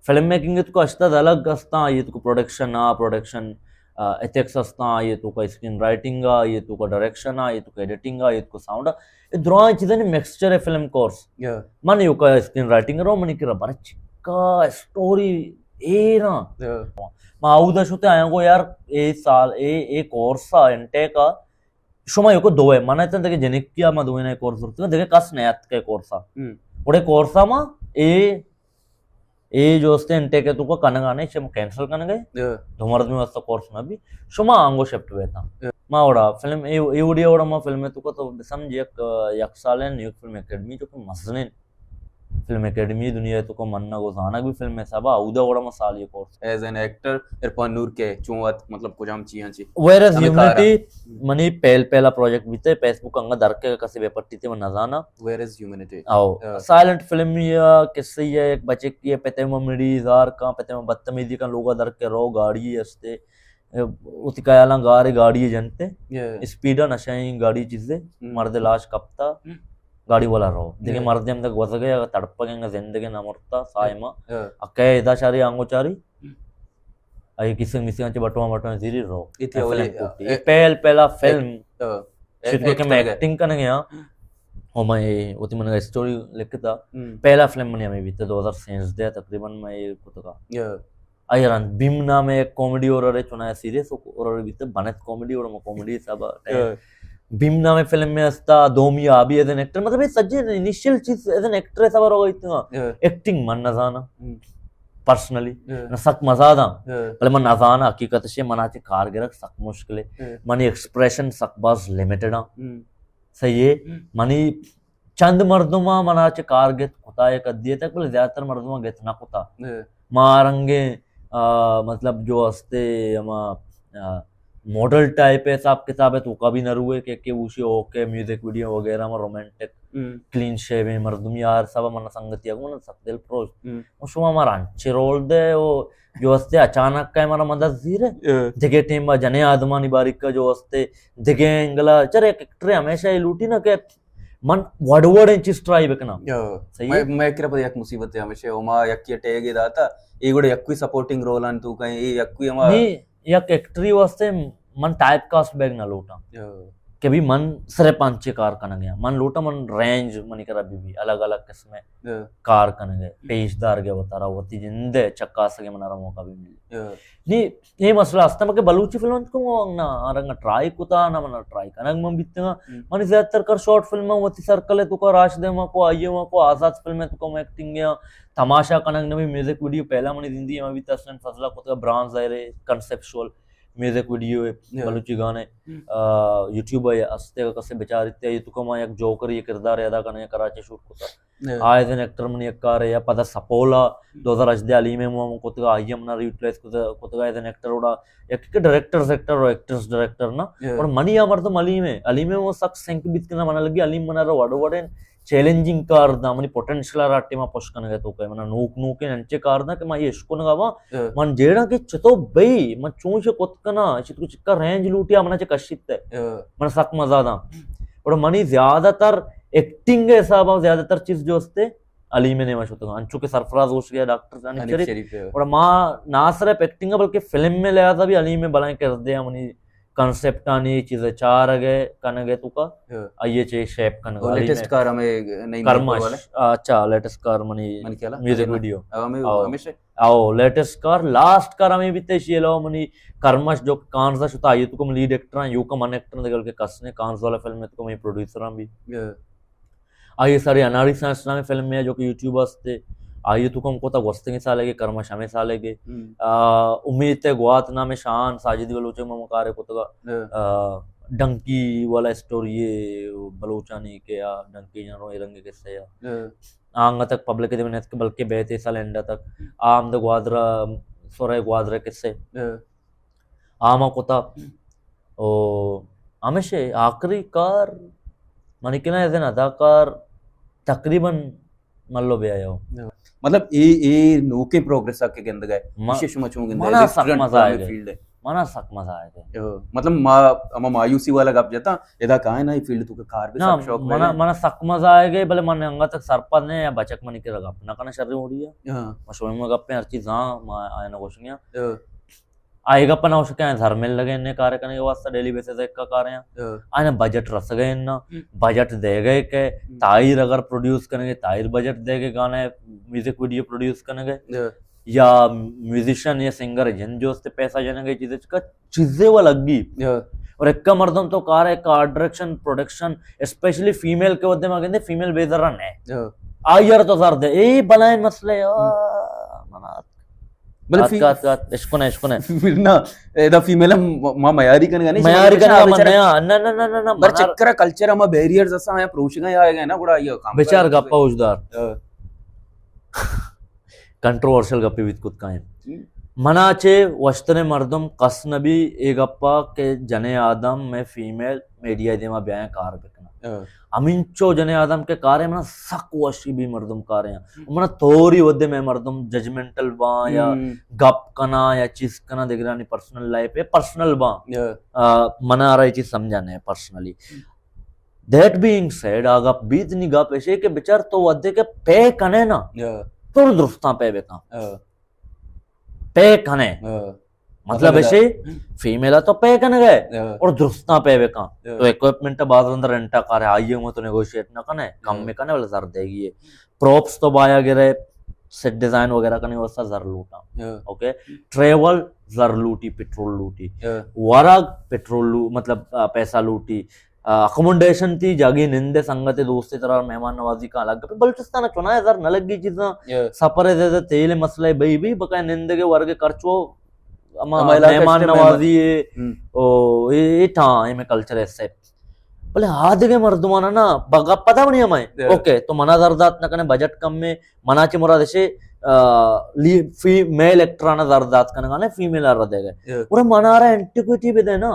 فلم میکنگ تو کو اشتاد الگ ہستاں، آئی تو کو پروڈکشن آ، پروڈکشن، آ، ایتھکس ہستاں، آئی تو کو اسکرین رائٹنگ آ، آئی تو کو ڈائریکشن آ، آئی تو کو ایڈیٹنگ آ، آئی تو کو ساؤنڈ آ۔ اے درائیں چیزیں مکسچر ہے فلم کورس۔ یا۔ من یو کا اسکرین رائٹنگ رو منی کرا بر چکا اسٹوری اے نا۔ یا۔ ما اودا شتے آیا گو یار اے سال اے، اے کورس آ انٹیک آ شما یکو دوئے، من اتن دگہ جنکیا ما دوئے نے کورس زرتگا، دگہ کس نیاتکے کورسا۔ ہم۔ گڑے کورسا ما اے، اے جو استے انٹیک تو کا کنگا نے، چم کینسل کنگے۔ یا۔ دو مرد میں واسطہ کورس نہ بھی، شما آنگو شفٹ بیتا۔ یا۔ ما وڑا فلم، اے، اے وڑیا وڑا ما فلم تو کا تو سمجھ یک، یک سال ہے نیو فلم اکیڈمی جو کہ مزنین فلم اکیڈمی دنیا تو کو منگ و زانگ بھی فلم حسابا اودا وڑا ما سال یہ کورس۔ As an actor Irfan Noor کے چون وت مطلب کجام چیاں چی؟ ویئر از ہمیں کارا۔ یونٹی منی پہل پہلا پروجیکٹ بیتے، فیس بک انگا در کے کسی بے پٹی تے من نزانا۔ Where is humanity? او، ہاں۔ سائلنٹ فلم یا قصہ یہ ایک بچے کی ہے، پتے میں مڑی اظہار کا، پتے میں بدتمیزی کا لوگا در کے رو گاڑی ہستے۔ اے، وتی خیالاں گار ء گاڑی ء جنت ء۔ یا۔ اسپیڈ ء نشہ ء گاڑی چیزے، ہم۔ مرد ء لاش کپتا، ہم۔ گاڑی والا رو۔ دگہ یا۔ مرد ہم دگہ گوزگ ء اگاں تڑپگ ء زندگ ء نہ مرتا، ساہ ء ما۔ یا۔ اکے ادا چاری آنگو چاری۔ ہم۔ اے کسے مسے چ بٹواں بٹواں زیری رو۔ اے تھی اے اولی، فلم کوٹی۔ اے، اے پہل پہلا فلم۔ یا۔ شد کو کہ میں ایکٹنگ کنگ ء۔ ہم۔ او میں وتی من اسٹوری لکھتا۔ ہم۔ پہلا فلم منی ہمیں بیتا دو ہزار سینزدہ تقریباً میں کتگا۔ یا۔ آئی رند بھیم نام ء یک کامیڈی ہارر ء چنایا سیریس ہارر بیت بنت کامیڈی اور کامیڈی حساب ء۔ ہاں۔ بھیم نامیں فلم میں ہستا، دومی آ بھی ایز این ایکٹر، مطلب یہ سجے انیشیل چیز ایز این ایکٹر حساب روگا اتنا۔ ایکٹنگ من نہ زانا پرسنلی، نہ سک مزہ داں، بلے من نہ زانا حقیقت شے، منا چے کار گرگ سک مشکل ہے، منی ایکسپریشن سک باز لمیٹڈ آں۔ صحیح ہے، منی چند مردماں منا چہ کار گت کتا، یک حدی تک، بلے زیادہ تر مردماں گت نہ کتا۔ ما رنگیں، آ، مطلب جو ہستے ہما، آ، ماڈل ٹائپ ہے، حساب کتاب ہے، تو کا بھی نہ روئے کہ، کہ اوشی اوکے میوزک ویڈیو وغیرہ میں رومانٹک کلین شیو ہیں مردم یار، سب من سنگتی اگو من سک دل پروش۔ و شما مارا انچے رول دے، وہ جو ہستے اچانک کا مارا مدد زیرے۔ دگے ٹیم با جنے آدمانی باریک کا جو ہستے دگے اینگلا، چرے ایک ایکٹر ہمیشہ یہ لوٹی نا کہ من وڑ وڑیں چیز ٹرائی بکناں۔ صحیح ہے؟ میں، میں کرا پر یک مصیبت ہے ہمیشہ، او ما یکی ٹیگ داتا، اے گڑا یکوی سپورٹنگ رول آن تو کہیں، اے یکوی ہما نہیں، یک ایکٹری واسطے من ٹائپ کاسٹ بیگ نہ لوٹاں۔ کہ بھی من صرف انچے کار کنگ ء، من لوٹاں من رینج منی کرا بھی بھی الگ الگ قسم کار کنگ ء، پیش دار گے وتارا وتی جند ء چکاسگ ء منارا موقع بھی ملی۔ نی اے مسئلہ است کہ بلوچی فلم تو کو نہ رنگ ٹرائی کتا، نہ من ٹرائی کنگ من بیتگا۔ من زیادہ تر کر شارٹ فلم وتی سرکل تو کا، راشد ما کو، آئیے ما کو، آزاد فلم تو کو ایکٹنگ یا تماشا کنگ نہ بھی، میوزک ویڈیو پہلا منی زندگی میں بھی حسین فضلہ کتا، برانز ظاہر ہے کنسپچوئل میوزک ویڈیو ہے، بلوچی گانے، یوٹیوب ہے، استے کسے بچارتے، یہ تو کما یک جوکر یہ کردار ادا کرنے کراچی شوٹ کتا۔ آ ایز این ایکٹر منی یک کارے یا پدا سپولا دو ہزار ہژدہ علی میں مو کتگا، آئی ہم نہ ریوٹلائز کتگا ایز این ایکٹر، اوڑا یک کہ ڈائریکٹرز ایکٹر اور ایکٹرز ڈائریکٹر نا۔ اور منی آ مردم علی میں، علی میں وہ سک سنک بیت کنا من لگی، علی منا رو وڑ وڑیں چیلنجنگ کار دا، منی پوٹینشل را ٹیما پش کنگے تو کہ منا نوک نوک انچے کار دا کہ ما یہ اشکنگا وا، من جیڑا کہ چتو بئی، من چون سے کت کنا، چت کو چکا رینج لوٹیا منا چ کشیت ہے۔ من سک مزہ دا۔ اور منی زیادہ تر ایکٹنگ کے حساب سے زیادہ تر چیز جو ہستے علی میں نیما شتگا، انچو کہ سرفراز ہوش گیا ڈاکٹر حنیف شریف۔ اور ما نہ صرف ایکٹنگ ہے بلکہ فلم میں لحاظا بھی علی میں بلائیں کردے ہیں، منی کنسپٹ آنی چیزیں چار گئے کنگے تو کا آئیے چے شیپ کنگا۔ لیٹسٹ کار ہمیں نئی کرمش، اچھا لیٹسٹ کار منی میوزک ویڈیو ہمیشہ او لیٹسٹ کار، لاسٹ کار ہمیں بیتے شی علاوہ منی کرمش جو کانزا شتا، آئی تو کم لیڈ ایکٹر ہیں، یو کم ان ایکٹر دگل کے کس نے کانز والا فلم میں تو کم پروڈیوسر ہیں بھی۔ آئی ساری اناری سائنس نام فلم میں جو کہ یوٹیوب ہستے، آئی تو کم کوتا گوستگیں سالے گے، کرمش ہمیں سالے گے۔ امید تے گوات نام شان ساجد بلوچ میں مکارے کوتگا۔ ڈنکی والا اسٹوری ہے بلوچانی کے، ڈنکی جانو رنگ قصے۔ آنگا تک پبلک دے منت بلکہ بیت سال اینڈا تک عام دے گوادرا، سورہ گوادرا قصے۔ آما کتا۔ او ہمیشہ آخری کار منی کنا ایز این اداکار تقریباً ملو بیا یو۔ مطلب اے، اے نوکیں پروگریس آ کہ گندگ ہے۔ ما، ایشی شما چون گندگ ہے؟ منا سک مزہ آئے گئے۔ فیلڈ ہے۔ منا سک مزہ آئے گئے۔ مطلب ما، اما مایوسی والا گپ جتا، ادا کائے نا، یہ فیلڈ تو کہ کار بھی سک شوق منا، منا سک مزہ آئے گئے، بلے من انگا تک سرپد نہیں یا بچک منی کے گپ نہ کنا شر ہو رہی ہے۔ ما شوی میں گپ ہیں ہر چیز ہاں، ما آئے نہ گوشنگیاں۔ آئی گپ نہ ہو سکے، آئیں زر مل لگے انہیں کارے کنگے واسطہ ڈیلی بیسس ایک کا کارے ہیں۔ آئیں بجٹ رس گئے انہاں، بجٹ دے گئے کہ طاہر اگر پروڈیوس کنگے، طاہر بجٹ دے گئے گانے، میوزک ویڈیو پروڈیوس کنگے، یا میوزیشن یا سنگر جن جو استے پیسہ جنگے چیزے چکا چیزے وہ لگی۔ اور ایک کا مردم تو کار ہے، کار ڈائریکشن، پروڈکشن، اسپیشلی فیمیل کے ودے ما گندے، فیمیل بے ذرا نہیں۔ آئی یار تو زر دے، اے بلائیں مسئلے، آ، منا بلے ات فی-، کا، ات کا، ات، اشکن ہے، اشکن ہے۔ نہ، ادا فیمیل ہم ما میاری کنگا نہیں، میاری کنگا من نیا، نہ، نہ، نہ، نہ، نہ، بر منا چکر کلچر ہما بیریئرز اساں ہیں، پروشگا آئے گئے نا، گڑا یہ کام بیچار گپا اوشدار۔ کنٹروورشل گپے بیت کت کائیں۔ منا چے وشتنے مردم کس نبی اے گپا کہ جنے آدم میں فیمیل میڈیا دیما بیائیں کار بکنا۔ ہمینچو جنے آدم کے کارے منا سک وشی بھی مردم کارے ہیں۔ منا توری ودے میں مردم ججمنٹل باں یا گپ کنا یا چیز کنا دگرانی پرسنل لائف ہے، پرسنل باں۔ منا آرا یہ چیز سمجھانے ہیں پرسنلی۔ دیٹ بینگ سیڈ، آ گپ بیت نی گپ ایشے کہ بچار تو ودے کے پے کنے نا، تو درستاں پے بکن۔ پے کنے۔ مطلب ایشے، فیمیل تو پے کنے گئے اور درستاں پے بکن۔ تو اکوپمنٹ باز اندر رنٹا کار ہے، آئیے ہوں تو نیگوشیٹ نہ کنے، کم میں کنے، بلے زر دے گی ہے۔ پروپس تو بایا گرے، سیٹ ڈیزائن وغیرہ کنے واسطہ زر لوٹا۔ اوکے، ٹریول زر لوٹی، پٹرول لوٹی۔ ورگ پٹرول لو-، مطلب، آ، پیسہ لوٹی۔ اکوموڈیشن تئی جاگے نندے، سنگت دوست ترا مہمان نوازی کا الگ۔ بلوچستان چنا ہے زر نہ لگی چیزاں، سفر ہے زیادہ تیل مسئلہ بئی بئی، بقایا نندگے ورگے کرچو اما ہما علاقہ مہمان نوازی ہے۔ او اے ٹھاں اے میں کلچر ہے سے۔ بلے آدگے مردمانا نا بگا پتہ بنی ہمیں۔ اوکے، تو منا زر دات نہ کنے، بجٹ کم ہے، منا چے مراد ہے، میل ایکٹرانا زر دات کنگانے، فیمیل آرا دے گئے۔ اور منارا اینٹیکویٹی بھی دے نا۔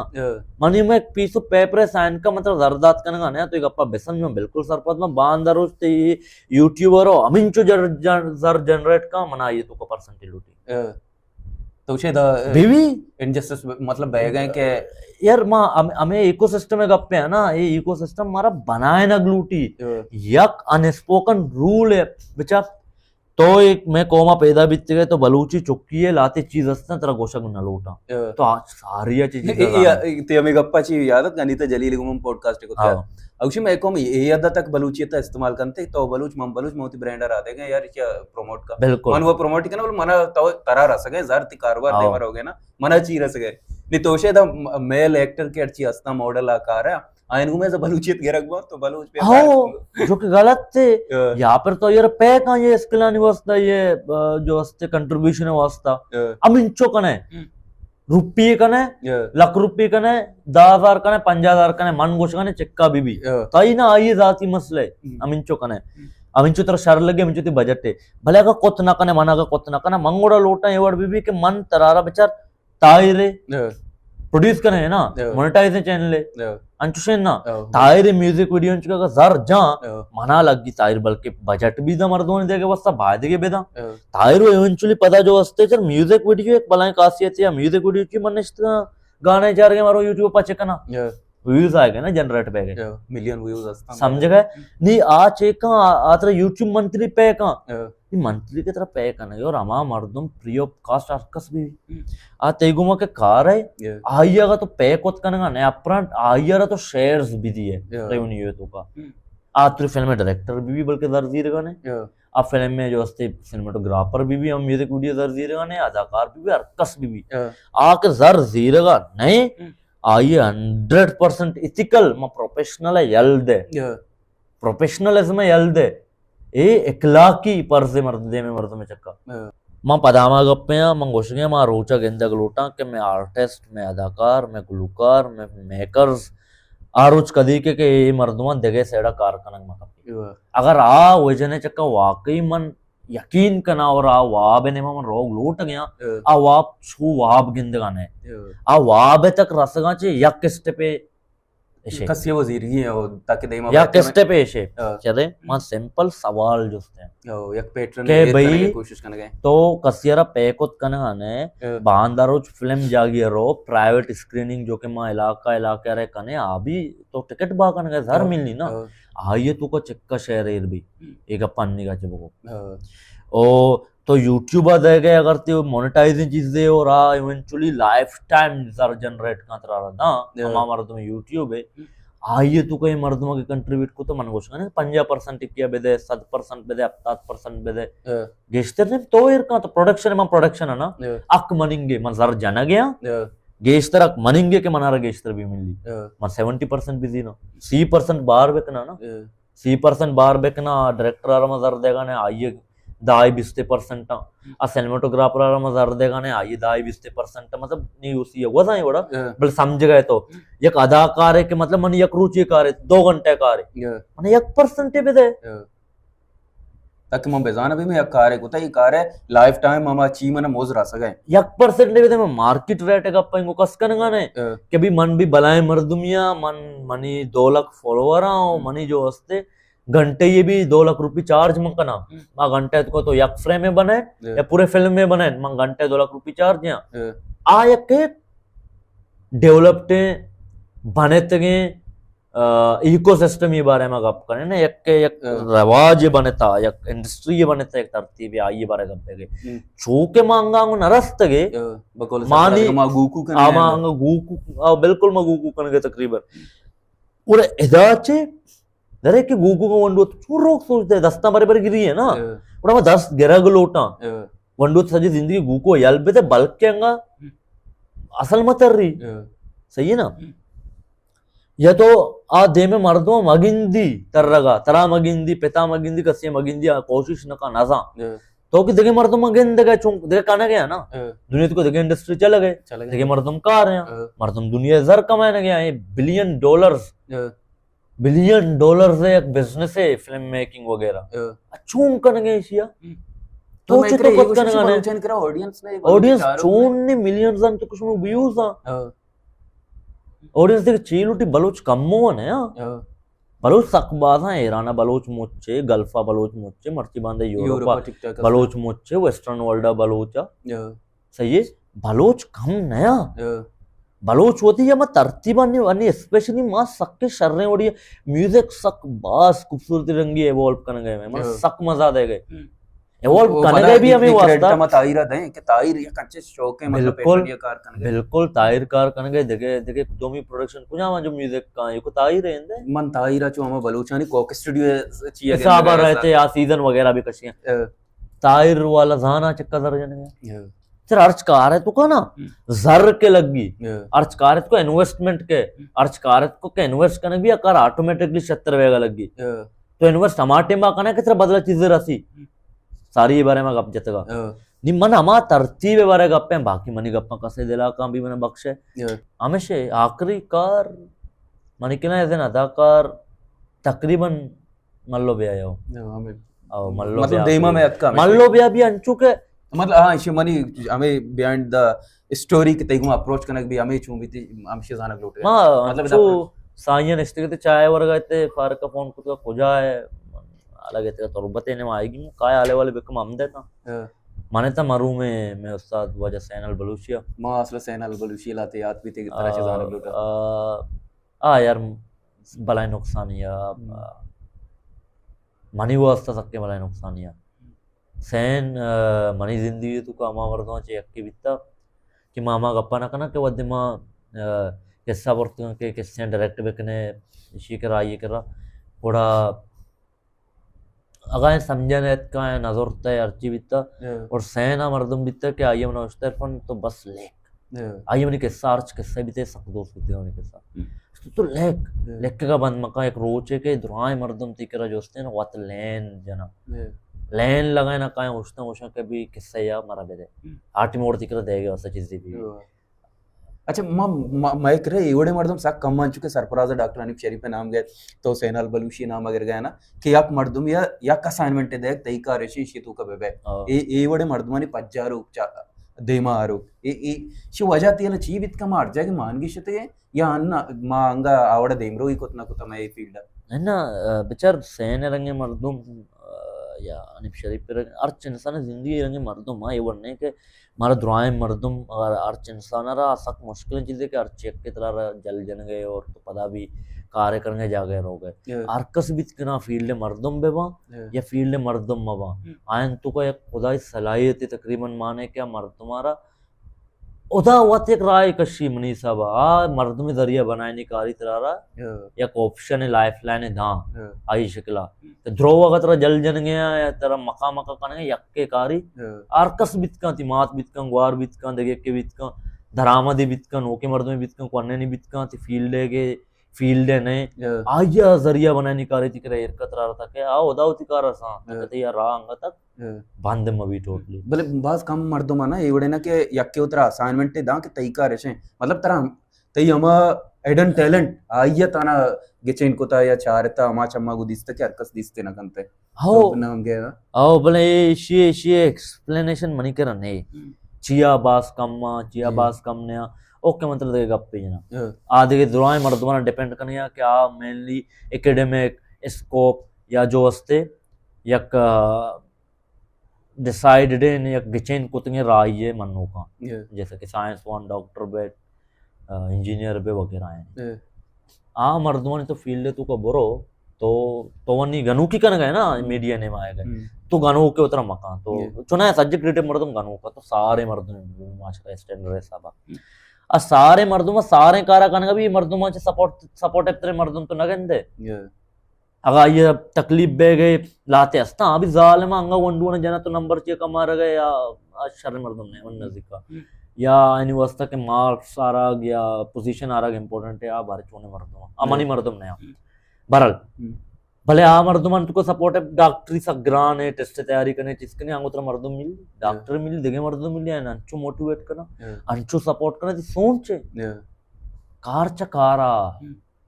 منی میں ایک پیس آف پیپر ہے سائن کا، مطلب زر دات کنگانے، تو ایک اپا بسن میں بالکل سرپد میں باندہ روز تے یوٹیوبر ہو، ہمینچو زر جنریٹ کا، منا یہ تو کا پرسنٹی لوٹی۔ تو چے دا بی بی انجسٹس مطلب بہ گئے کہ یار ما ہمیں ایکو سسٹم ہے گپے ہے نا، یہ ایکو سسٹم ہمارا بنائے نہ گلوٹی۔ یک انسپوکن رول ہے بچا، تو ایک میں قوما پیدا بیت گئے تو بلوچی چکی ہے، لاتے چیز ہستن ترا گوشگ نہ لوٹاں۔ تو آج ساری چیز تے ہمیں گپا چی یاد ہے، گنی تے جلیل گم پوڈکاسٹ کو تھا۔ اوشی میں قوم یہ حد تک بلوچیت استعمال کنتے تو بلوچ من بلوچ موتی برانڈ را دے گئے یار، کیا پروموٹ کا؟ بالکل۔ من وہ پروموٹ کرنا، بولے منا تو ترا رسگے زر تی کاروبار دے مر ہو گئے نا، منا چی رسگے؟ نہیں تو شاید میل ایکٹر کے اچھی ہستا ماڈل آ کار ہے، آئین میں سے بلوچیت گرک بہت تو بلوچ پہ ہاں، جو کہ غلط تھے۔ یا پھر تو یار پے کا یہ اسکلانی واسطہ، یہ جو ہستے کنٹریبیوشن واسطہ ہم انچو کنے۔ روپی کنے، لکھ روپی کنے، دہ ہزار کنے، پنجاہ ہزار کنے، من گوش کنے چکا بی بی۔ تائی نا آئی ذاتی مسئلہ ہے۔ ہمینچو کنے۔ ہمینچو تر شر لگے، ہمینچو تی بجٹ ہے۔ بھلے اگر کت نہ کنے، من اگر کت نہ کنے، من گوڑا لوٹاں اے وڑ بی بی کہ من ترارا بچار تاہر ہے۔ پروڈیوس کنے ہے نا، مونیٹائز ہے چینل ہے۔ انچوشیں نا، تاہر میوزک ویڈیو انچو کہ زر جاں، منا لگی تاہر بلکہ بجٹ بھی دا مردوں دے کے واسطہ باید کے بدا۔ تاہر وہ ایونچولی پدا جو واسطے چل میوزک ویڈیو ایک بلائیں خاصیت ہے، میوزک ویڈیو کی من نشتگاں گانے چار کے مارو یوٹیوب پچ کنا۔ ویوز آئے گئے نا، جنریٹ بہ گئے۔ ملین ویوز ہستاں۔ سمجھ گئے؟ نہیں آ چیکاں آ ترا یوٹیوب منتھلی پے کاں۔ یہ منتھلی کے طرح پے کرنے اور ہما مردم فری آف کاسٹ ہر کس بھی آ تئی گوما کہ کار ہے۔ آئی اگا تو پے کت کنگا نے اپرنٹ، آئی را تو شیئرز بھی دیے ریونیو تو کا۔ آ تری فلم ڈائریکٹر بھی، بھی بلکہ زر زیرگا نے۔ آ فلم میں جو استے سینماٹوگرافر بھی، بھی ہم میوزک ویڈیو زر زیرگا نے، اداکار بھی، بھی ہر کس بھی، بھی آ کہ زر زیرگا نہیں۔ آئی ہنڈریڈ پرسنٹ ایتھیکل، ما پروفیشنل ہے یل دے۔ پروفیشنلزم ء یل دے، اے اخلاقی فرض مرد، دیم مردم چکا۔ ما پداما گپے آں، من گوشگے ما روچا گندگ لوٹاں کہ میں آرٹسٹ، میں اداکار، میں گلوکار، میں میکرز، آ روچ کدی کہ، کہ اے مردمان دگہ سیڈا کار کنگ مکن۔ اگر آ ویژن چکا واقعی من یقین کنا اور آ واب نیما من روگ لوٹ گیا، آ واب چھو واب گندگا نے۔ آ واب تک رسگا چے یک اسٹیپے ایشے۔ کسی وزیری ہے او تاکہ دیما یا بیٹھے کسٹے میں۔ پیشے۔ ہاں۔ چلے، من سمپل سوال جستے ہیں۔ او، یک پیٹرن کہ ایڈ بھئی، کرنے کی کوشش کرنے گئے۔ تو کسی را پے کت کنگا نے، ہاں۔ باندہ روچ فلم جاگی رو، پرائیویٹ اسکریننگ جو کہ ما علاقہ، علاقہ رہ کنے، آ بھی تو ٹکٹ با کنگا، زر ہاں۔ ملنی نا۔ ہاں۔ آئیے تو کو چکا شہر ایر بھی، ہم۔ ایک پنی کا چبکو۔ ہاں۔ او، تو یوٹیوب آ دے گئے اگر تے مونیٹائزنگ چیز دے اور آ ایونچولی لائف ٹائم زر جنریٹ کاں ترا رہا دا، ہما مردم یوٹیوب ہے۔ آئیے تو کوئی مردم کے کنٹریبیوٹ کو تو من گوش کنے پنجاہ پرسنٹ کیا بدے، صد پرسنٹ بدے، ہفتاد پرسنٹ بدے۔ گیشتر نے تو ایر کاں تو پروڈکشن، من پروڈکشن ہے نا، اک مننگے، من زر جنگ گیا۔ گیشتر اک مننگے کہ منارا گیشتر بھی ملی۔ من سیونٹی پرسنٹ بھی دینا، سی پرسنٹ باہر بکنا نا۔ سی پرسنٹ باہر بکنا، ڈائریکٹر آرا ما زر دیگا نے، آئیے دائی بیستے پرسنٹ آ سینماٹوگرافر آرا ما زر دیگا نے، آئیے دائی بیستے پرسنٹ، مطلب نہیں اسی ہے وزن وڑا۔ ہاں۔ بل سمجھ گئے تو، ہم۔ یک اداکار ہے کہ مطلب من یک روچی کار ہے، دو گھنٹے کار ہے۔ ہاں۔ من یک پرسنٹ بھی دے۔ ہاں۔ تاکہ من بزاناں بھی میں یک کارے کتا، یہ کار ہے لائف ٹائم ہما چی من موز رسگا ہے۔ یک پرسنٹ بھی دے، میں مارکیٹ ریٹ کا پنگو کس کنگا نے، ہاں۔ کہ بھی من بھی بلائیں مردمیا، من، منی دو لکھ فالوور آں، ہم۔ منی جو ہستے گھنٹے یہ بھی دو لکھ روپی چارج من کنا۔ ہم۔ ما گھنٹے کو تو یک فریم میں بنے، ہاں۔ یا پورے فلم میں بنے، من گھنٹے دو لکھ روپی چارج دیاں۔ ہاں۔ آ یک ڈیولپڈ ہیں، بنے تگیں، آ، ایکو سسٹم یہ بارے میں گپ کریں نا، یک، یک ہاں۔ رواج یہ بنتا، یک انڈسٹری یہ بنتا، یک ترتیب یہ آئی بارے گپ ہے۔ ہم۔ چونکہ مانگا نہ رستگے، ہاں، بقول مانی، سرکار ما گوکو کنے آ، ہیں۔ مانگا گوکو، آ، بالکل ما گوکو کنگے تقریباً۔ اور ادا چے، درے کہ گوکو کا ونڈو تو چور روک سوچتے، دستاں برے برے گری ہے نا۔ ہاں۔ اور ہم دست گرگ لوٹاں۔ ہاں۔ ونڈو تو سجی زندگی گوکو یل بے تے بلکہ انگا ہم۔ اصل متر رہی۔ ہاں۔ صحیح ہے نا؟ ہم۔ یا تو آ دیمے مردم مگندی ترگا، ترا مگندی، پتا مگندی، کسی مگندی، آ کوشش نہ کن، نزان۔ تو کہ دگہ مردم گندگا، چون دگہ کنگا نا۔ دنیا تو دگہ انڈسٹری چلگے، دگہ مردم کار ہیں۔ مردم دنیا زر کمائنگے، a billion dollars, billion dollars ہے ایک بزنس ہے فلم میکنگ وغیرہ۔ چون کنگے ایشیا؟ تو چی تو کت کنگا نے؟ آڈینس چون نے، ملینز ان تو کچھ ویوز ہیں۔ آڈینس دیکھ چی لوٹی، بلوچ کم ہو نے، ہاں۔ بلوچ سک باز ہیں، ایران بلوچ مچے، گلفا بلوچ مچے، مرچی باندے یورپ بلوچ مچے، ویسٹرن ورلڈ بلوچ۔ صحیح ہے؟ بلوچ کم نیا۔ بلوچ ہوتی ہے، ما ترتیب انی، انی اسپیشلی ما سک شریں وڑی میوزک سک باز خوبصورتی رنگی ایوالو کنگے میں، من سک مزہ دے گئے۔ ایوالو کنگے بھی ہمیں واسطہ۔ ما تاہیر دیں کہ تاہیر یک اچھے شوق ہے، مطلب بالکل، پیشن یہ کار کنگے۔ بالکل، تاہیر کار کنگے، دگہ، دگہ دومی پروڈکشن کجا جو میوزک کا ہے، کو تاہیر ہے اندے؟ من تاہیر چو ہما بلوچانی کوک اسٹوڈیو چیئے حساب رہتے، آ سیزن وغیرہ بھی کشی ہیں۔ تاہیر والا زانا چکا زر جنگے۔ سر ہرچ کار ہے تو کا نا، زر کے لگی۔ ہرچ کار ہے تو انویسٹمنٹ کے، ہرچ کار ہے تو کہ انویسٹ کرنے بھی کار آٹومیٹکلی شتر ویگا لگی۔ تو انویسٹ ہما ٹائم آ کنا کہ ترا بدلہ چیز رسی۔ ساری یہ بارے میں گپ جتگا۔ نی من ہما ترتیب بارے گپ ہیں، باقی منی گپاں کسے دلا کاں بھی من بخشے۔ ہمیشہ آخری کار منی کنا ایز این اداکار تقریباً ملو بیا یو۔ او ملو مطلب بیا دیما بھی، میں اتکا ہمیشہ۔ ملو بیا بھی انچو کہ مطلب، ہاں، ایشی منی ہمیں بیہائنڈ دا اسٹوری کہ تئی گوں اپروچ کنگ بھی ہمیں چون بھی تھی، ہمیشہ زانگ لوٹے۔ ما مطلب انچو سائیں نشتے تے چائے ورگا تے فارق فون کتا کجا ہے؟ حالانکہ تے تربت نے آئے گی، کائے آلے والے بکم ہم دیتا۔ من تا مروم ہے، میں استاد واجہ سینال بلوچیا۔ ما اصل سینال بلوچی لاتے یاد بھی تے طرح سے زانگ لوٹا۔ آ یار، بلائیں نقصانی آ، منی واسطہ سکیں بلائیں نقصانی آ۔ سین، آ، منی زندگی تو کا ہما مردوں چے یکی بیتا کہ ما ہما گپا نہ کنا کہ ودی ما، آ، قصہ برتگاں کہ قصہ ڈائریکٹ بکنے، اشی کرا، آئی کرا۔ گڑا اگاں سمجھن اتکا، نظر تے ہرچی بیتا، اور سین آ مردم بیتا کہ آئی من نوشتہ عرفان تو بس لیک۔ آئی منی قصہ ہرچ قصہ بیتے سک دوست بیتے منی قصہ۔ تو، تو لیک، لیک کا بند مکا، ایک روچے کہ درائیں مردم تی کرا جوستے نا وت لین جنا۔ لین لگائے نا کائیں اوشتاں اوشاں کہ بھی قصہ یا مرا بدے۔ آٹی موڑ تی کرا دے گے واسا چیزی بھی۔ اچھا، ما، ما، مئے کرے اے وڑیں مردم سک کم انت، چونکہ سرفراز ڈاکٹر حنیف شریف نام گئے، تو سینال بلوشی نام اگر گئے نا، کہ یک مردم یا یک اسائنمنٹ دے، تئی کار ایشی، ایشی تو کا بے بے۔ اے، اے وڑیں مردمانی پجارو چا-، دیما آرو۔ اے، اے، شی وجہ تیلا چی بیت کم ہر جگہ مانگی شتے یا ان ما انگا آوڑا دیمروی کت نہ کتا مئے اے فیلڈ۔ نہ، بچار سین رنگیں مردم، آ، یا حنیف شریف رنگ، ہر انسان زندگی رنگیں مردم، ہاں، اے وڑ نہیں کہ مارا درائیں مردم، اگر ہرچ انسان را سک مشکل چیزے کہ ہرچ یک ترا را جل جنگے اور تو پدا بھی کار کرنے جاگے روگے۔ ہر کس بیت کنا فیلڈ مردم بے باں یا فیلڈ مردم مباں۔ آئین تو کا یک خدائی صلاحیت تقریباً مانے کہ مردم را خدا وت یک راہ کشی منی صاحب، آ مردم ذریعہ بنائنی کاری ترا را یک آپشن لائف لائن داں آئی شکلا۔ کہ درو وقت را جل جنگے یا ترا مقام مقام کنگے یک کاری۔ ہر کس بیت کن، تی مات بیت کن، گوار بیت کن، دگہ کے بیت کن، درآمدی بیت کن، اوکے مردمے بیت کن، کونے نی بیت کن، تی فیلڈ ہے کہ فیلڈ ہے نہیں۔ آئی ذریعہ بنانی کاری تی کرے حرکت را رہتا کہ آ ادا ہوتی کار آسان، تی یا راہ انگا تک بند مبی ٹوٹلی۔ بلے باز کم مردم آنا اے وڑے نا کہ یکے اترا اسائنمنٹ داں کہ تئی کار ایشیں، مطلب ترا تئی ہما ہڈن ٹیلنٹ، آئی ء تانا گچین کتا یا چارتا، ہما چما گو دیستا کہ ہر کس دیستے نہ کنتے۔ ہو۔ تو نام گیا۔ ہو، بلے ایشی، ایشی ایکسپلینیشن منی کرا نہیں۔ چیا باز کم آ، چیا باز کم نیا۔ اوکے، مطلب دگہ گپ پہ جنا۔ آ دگہ درائیں مردمانا ڈیپینڈ کنیا کہ آ مینلی اکیڈمک اسکوپ یا جو استے یک، آ، ڈیسائیڈڈیں یک گچین کتگیں راہی ء منوکاں۔ جیسا کہ سائنس وان ڈاکٹر بے، آ، انجینئر بے وغیرہ ہیں۔ آ مردمانی تو فیلڈ تو کا برو تو، تو ونی گنوکی کنگا ہے نا، میڈیا نے مائے گئے۔ تو گنوک اترا مکان تو چنا ہے سجے کریٹو مردم گنوک تو سارے مردم ماشاءاللہ اسٹینڈرڈ ہے صاحب۔ آ سارے مردم سارے کارا کنگا بھی مردم سپورٹ، سپورٹ اترے مردم تو نہ گندے۔ اگا یہ تکلیف بہ گئے لاتے ہستاں، ابھی ظالم انگا ونڈو نے جنا تو نمبر چے کما رہ گئے یا آ شر مردم نے ان نزدیکا۔ یا اینی واسطہ کہ مارکس آرگ یا پوزیشن آرگ امپورٹنٹ ہے، آ بارے چونے مردم، آ منی مردم نیا۔ بہرحال، بلے آ مردم انت کو سپورٹ، ڈاکٹری سک گران ہے، ٹیسٹ تیاری کنے، چیز کنے، آنگو ترا مردم ملی، ڈاکٹر ملی، دگہ مردم ملی، انچو موٹیویٹ کنا، انچو سپورٹ کنا، تی سوچ ہے۔ کار چا کارا۔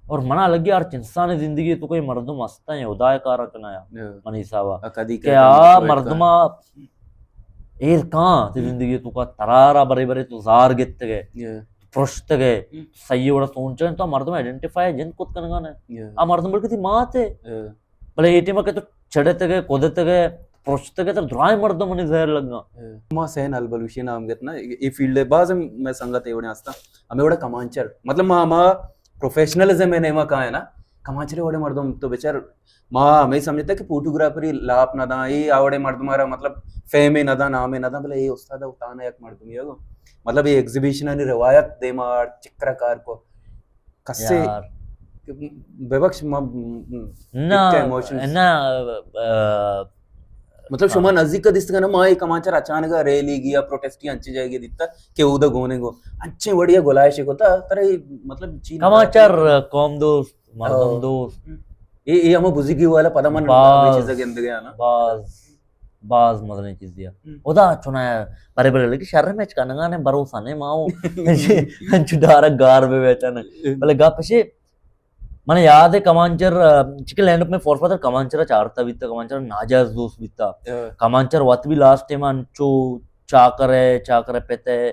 اور منا لگی ہر انسان زندگی تو کوئی مردم ہستا ہے، خدا کارا کنا یا منی حسابا کہ آ مردما ایر کاں تی زندگی تو کا ترارا برے برے تو زار گتگے، پرشتگے، صحیح وڑا سوچگے، تو مردم آئیڈینٹیفائی جند کت کنگا نہ۔ آ مردم بلکہ تی مات ہے۔ بلے اے ٹیم کہ تو چڑتگے، کدتگے، پرشتگے، تر درائیں مردم نے زہر لگا۔ ما حسین البلوشی نام گت نا، اے فیلڈ ہے، باز میں سنگت اے وڑے ہستا، ہمیں وڑا کمانچر، مطلب ما، ما پروفیشنلزم ہے نیما کا ہے نا، کمانچرے وڑے مردم تو بچار ما ہمیں سمجھتا کہ فوٹوگرافری لاپ نہ داں، اے آ وڑے مردم آرا مطلب فیمے نہ داں، نامے نہ داں، بلے اے استاد اتانا یک مردم یہ گو، مطلب اے ایگزیبیشن نے روایت دیما چکرا کار کو کسے ببخش ما نہ، ایموشنز نہ، مطلب شما نزدیک دیست کنا ما اے کمانچر اچانک ریلی گیا، پروٹیسٹ گیا، انچے جائے گیا دیتا کہ اودا گونے گو انچے وڑیا گلائش کو تا ترے مطلب چی کمانچر قوم دوست، مردم دوست۔ اے، اے ہمو بزگی والا پدا من باز، چیزا گند گیا نا۔ باز، باز مزنیں چیز دیا۔ ادا چنا برے برے لگی شر میچ کنگا نے بھروسہ نے ماو۔ انچو ڈارک گار بے بیچا نے۔ بلے گپ شے، من یاد ہے کمانچر، چکہ لینڈ اپ میں فور فادر کمانچر چارتا بیتا، کمانچر ناجائز دوست بیتا۔ کمانچر وت بھی لاسٹ ٹائم انچو چاکر ہے، چاکر ہے پت ہے،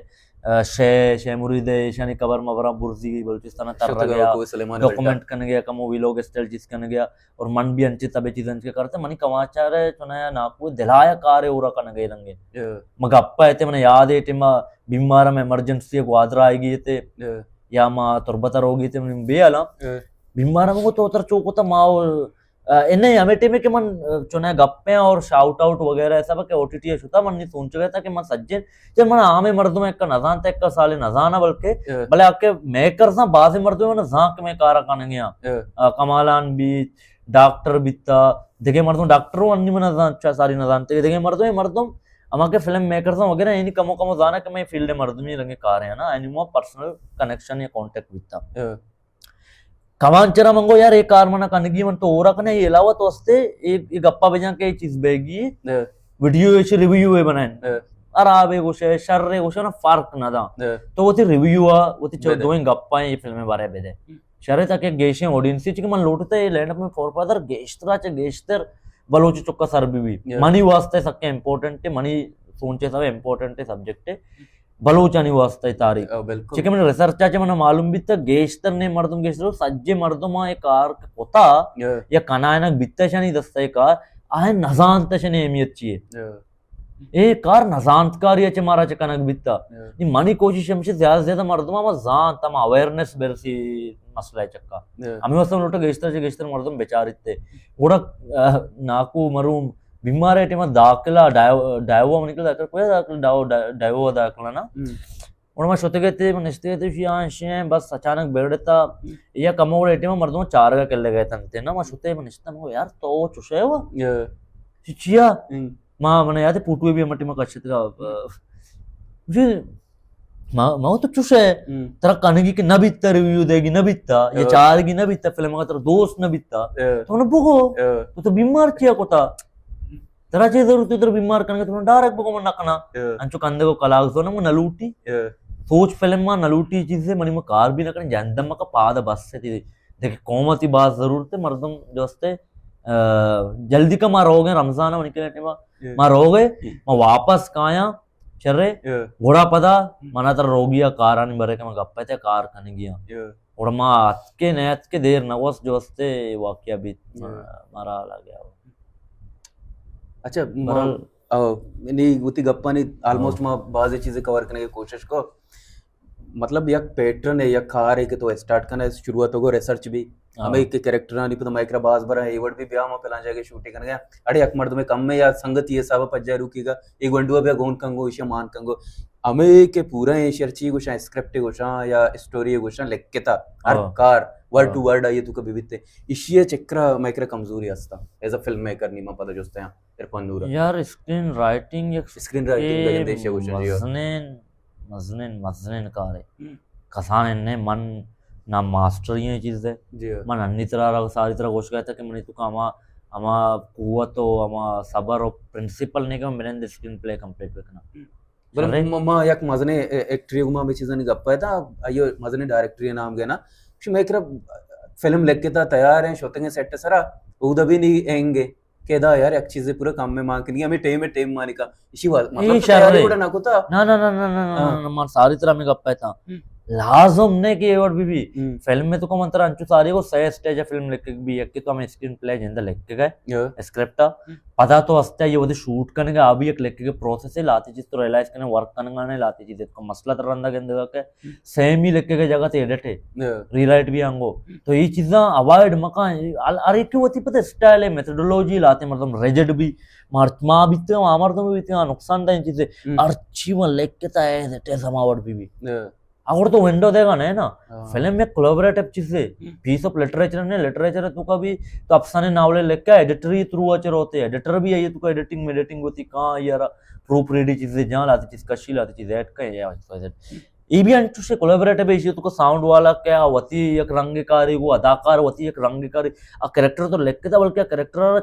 شے، شے مرید ہے، ایشانی قبر مبراں برزی گئی بلوچستان تر گیا، ڈاکومنٹ کن گیا، کمو ویلوگ اسٹائل چیز کن گیا، اور من بھی انچے تبے چیز انچے کرتے، منی کمانچر ہے، چنا یا ناکو دلایا کار ہے، اورا کن گئے رنگے۔ ما گپا ہے تے، من یاد ہے ٹیما بیمار میں ایمرجنسی گوادر آئے گی تے، یا ما تربت روگی تے، من بے علا بیمار میں کو تو تر چوکو تا ما انہیں ہمیں ٹیم کہ من چنے گپیں اور شاؤٹ آؤٹ وغیرہ سب کہ او ٹی ٹی شتا، من نہیں سوچ گیا تھا کہ من سجن، جب من عام مردم ایک نزان تے ایک سال نزانا بلکہ بلے آ کہ میکرز ہیں، بعض مردم نے زانک میں کارا کنگیا۔ کمالان بیت، ڈاکٹر بیتا، دگہ مردم ڈاکٹر ہوں انی من نزان، چا ساری نزانتے، دگہ مردم، مردم ہما کہ فلم میکرز ہیں وغیرہ، یعنی کمو کمو زانا کہ میں فیلڈ مردمی رنگے کار ہیں نا، یعنی مو پرسنل کنیکشن یا کانٹیکٹ بیتا۔ کمانچرا من گو یار اے کار منا کنگی، من تو اورا کنے، اے علاوہ تو استے اے، اے گپا بجان کہ اے چیز بیگی، ویڈیو اے چھ ریویو اے بنائیں۔ خراب اے گوشے، شر اے گوشے نا، فرق نہ دا۔ تو وتی ریویو آ، وتی چو دوئیں گپا اے فلم بارے بدے۔ شر اے تاکہ گیشیں آڈینس چکہ من لوٹتے اے لینڈ اپ میں فور فادر گیشترا چہ گیشتر بلوچ چکا سر بی بی۔ منی واسطے سکے امپورٹنٹ اے، منی سوچے سب امپورٹنٹ اے سبجیکٹ اے۔ بلوچانی واسطہ تاریخ۔ چکہ من ریسرچ چا چہ من معلوم بیتا گیشتر نے مردم گیشتر سجے مردم آ کار کتا یا کنائنک بیتا شانی دستا کار آئے نزانت شنی اہمیت چیے۔ اے کار نزانت کاری چہ مارا چہ کنک بیتا۔ نی منی کوشش ہمشہ زیادہ زیادہ مردم آ زانت ہم اویئرنس برسی مسئلہ چکا۔ ہمیں واسطہ لوٹا گیشتر چہ گیشتر مردم بچاریتے۔ گڑا ناکو مروم بیمار ہے ٹیما داخلہ ڈائیو، ڈائیو من کل داخل کوئی داخل ڈائیو، ڈائیو داخلہ نا۔ اور ما شتے گئے تھے، من نشتے گئے تھے، شی آن شی ہیں، بس اچانک بیڑتا یا کمو گڑے ٹیما مردم چار گا کلے گئے تنتے نا، ما شتے من نشتا، من یار تو چوشے ہوا؟ چی چیا؟ ما من یاد پوٹوے بھی ہم ٹیما کچھت گا۔ جی ما، ما تو چوش ہے، ترا کنگی کہ نہ بیتا، ریویو دے گی نہ بیتا، یا چار گی نہ بیتا، فلم اگر ترا دوست نہ بیتا، تو نہ بگو، تو تو بیمار چیا کتا؟ ترا چے ضرورت ہے ترا بیمار کنگے، تو ڈائریکٹ بگو من نہ کنا۔ انچو کندے کو کلاگ سو نہ من نہ لوٹی۔ سوچ فلم ما نہ لوٹی چیز سے منی ما کار بھی نہ کریں، جہندم کا پاد بس سے تھی۔ دیکھ قوم تی باز ضرورت ہے، مردم جو استے، جلدی کا ما روگے رمضان منی کے ٹیما ما روگے، ما واپس کایا، شرے، گڑا پدا منا تر روگیا کارانی برے کہ من گپے تے کار کنگیا۔ گڑا ما اتکے نہ اتکے دیر نہ وس جو استے واقعہ بیت، مارا حال آ گیا۔ اچھا، نی وتی گپانی آلموسٹ ما بازی چیزیں کور کنگے کوشش کو۔ مطلب یک پیٹرن ہے، یک کار ہے کہ تو اسٹارٹ کنے، شروعات کو ریسرچ بھی ہمیں کہ کریکٹرانی پتہ مائکرا باز برا ہے، ایوڑ بھی بیا ما پلان جگہ شوٹنگ کنگے۔ اڑے یک مردم کم ہے یا سنگتی حساب پجا روکی گا، اے گونڈو بیا گون کنگو، ایشی مان کنگو۔ ہمیں کہ پورا ایشی ہر چی گوشاں، اسکرپٹ گوشاں یا اسٹوری گوشاں لکھتا، ہر کار ورڈ ٹو ورڈ آئیے تو کبھی بیتے۔ ایشی چکرا مائکرا کمزوری ہستا ایز اے فلم میکر، نیما پتہ جوستے ہیں عرفان نورا۔ یار اسکرین رائٹنگ، یک اسکرین رائٹنگ بگندے ایشی گوشاں جی۔ مزنیں مزنیں، مزنیں کارے۔ ہم۔ کسانیں نے من نا ماسٹر یہ چیز ہے۔ جی ہاں۔ من انی طرح را ساری طرح گوش گئے تھا کہ منی تو ہما، ہما قوت و ہما صبر و پرنسپل نہیں کہ من بنند اسکرین پلے کمپلیٹ بکنا۔ ہم۔ بلے شرے۔ ما، ما یک مزنیں اے-، ایکٹری گما ہمے چیزانی گپ ہے تا، آئیو مزنیں ڈائریکٹری نام گئے نا۔ شو میں کرا فلم لکھتا تیار ہیں، شوتنگ سیٹ سرا، اودا بھی نہیں اینگے۔ کہ ادا یار یک چیزے پورا کم میں مان کنی، ہمیں ٹیم ہے، ٹیم مانی کا۔ اسی واسطے، مطلب، اے تو تیاری شرے۔ گوڑا نہ کوتا۔ نا، نا، نا، نا، نا، نا، ہاں۔ نا، نا، مان ساری طرح میں گپ ہے تا۔ ہم۔ لازم نے کہ ایوڑ بھی بھی۔ ہم۔ فلم میں تو کو من ترا انچو ساری کو سہ اسٹیج ہے فلم لکھ کے بھی، یک کہ تو ہمیں اسکرین پلے جندہ لکھ کے گئے، ہاں۔ اسکرپٹ آ۔ ہم۔ پدا تو ہستے یہ ودی شوٹ کرنے کا ابھی ایک لکھ کے پروسیس ہے، لاتی چیز تو ریئلائز کرنے، ورک کرنے کا نہیں، لاتی چیز کو مسئلہ تر رندا گندگا کہ ہم۔ سیم ہی لکھ کے جگہ تے ایڈٹ ہے۔ ہاں۔ ری رائٹ بھی آنگو۔ ہم۔ تو یہ چیزاں اوائڈ مکان، ال-، ہر ایک کی ہوتی پتہ اسٹائل ہے، میتھڈولوجی لاتے مردم ریجڈ بھی، مارت ما بیتے ہیں، آ مردم بیتے ہیں، نقصان دہ چیزیں۔ ہم۔ ہر چی من لکھ کے تا ہے، ٹیز ہما ورڈ بھی بھی۔ ہاں۔ اگر تو ونڈو دے گا نہیں نا، ہاں۔ فلم میں کولیبریٹو چیز ہے، ہم۔ پیس آف لٹریچر نے، لٹریچر تو کا بھی، تو افسانے ناولے لکھ کے ایڈیٹری تھرو اچر ہوتے ہیں، ایڈیٹر بھی آئیے تو کا ایڈیٹنگ میں ایڈیٹنگ ہوتی، کہاں یار پروف ریڈی چیزیں جان لاتی چیز کشی لاتی چیز ایڈ کا یا ایکس وائی زیڈ۔ یہ بھی انچو سے کولیبریٹو ہے، اسی تو کا ساؤنڈ والا کیا ہوتی، یک رنگ کاری کو اداکار ہوتی، یک رنگ کاری، آ کریکٹر تو لکھ کے تا، بلکہ کریکٹر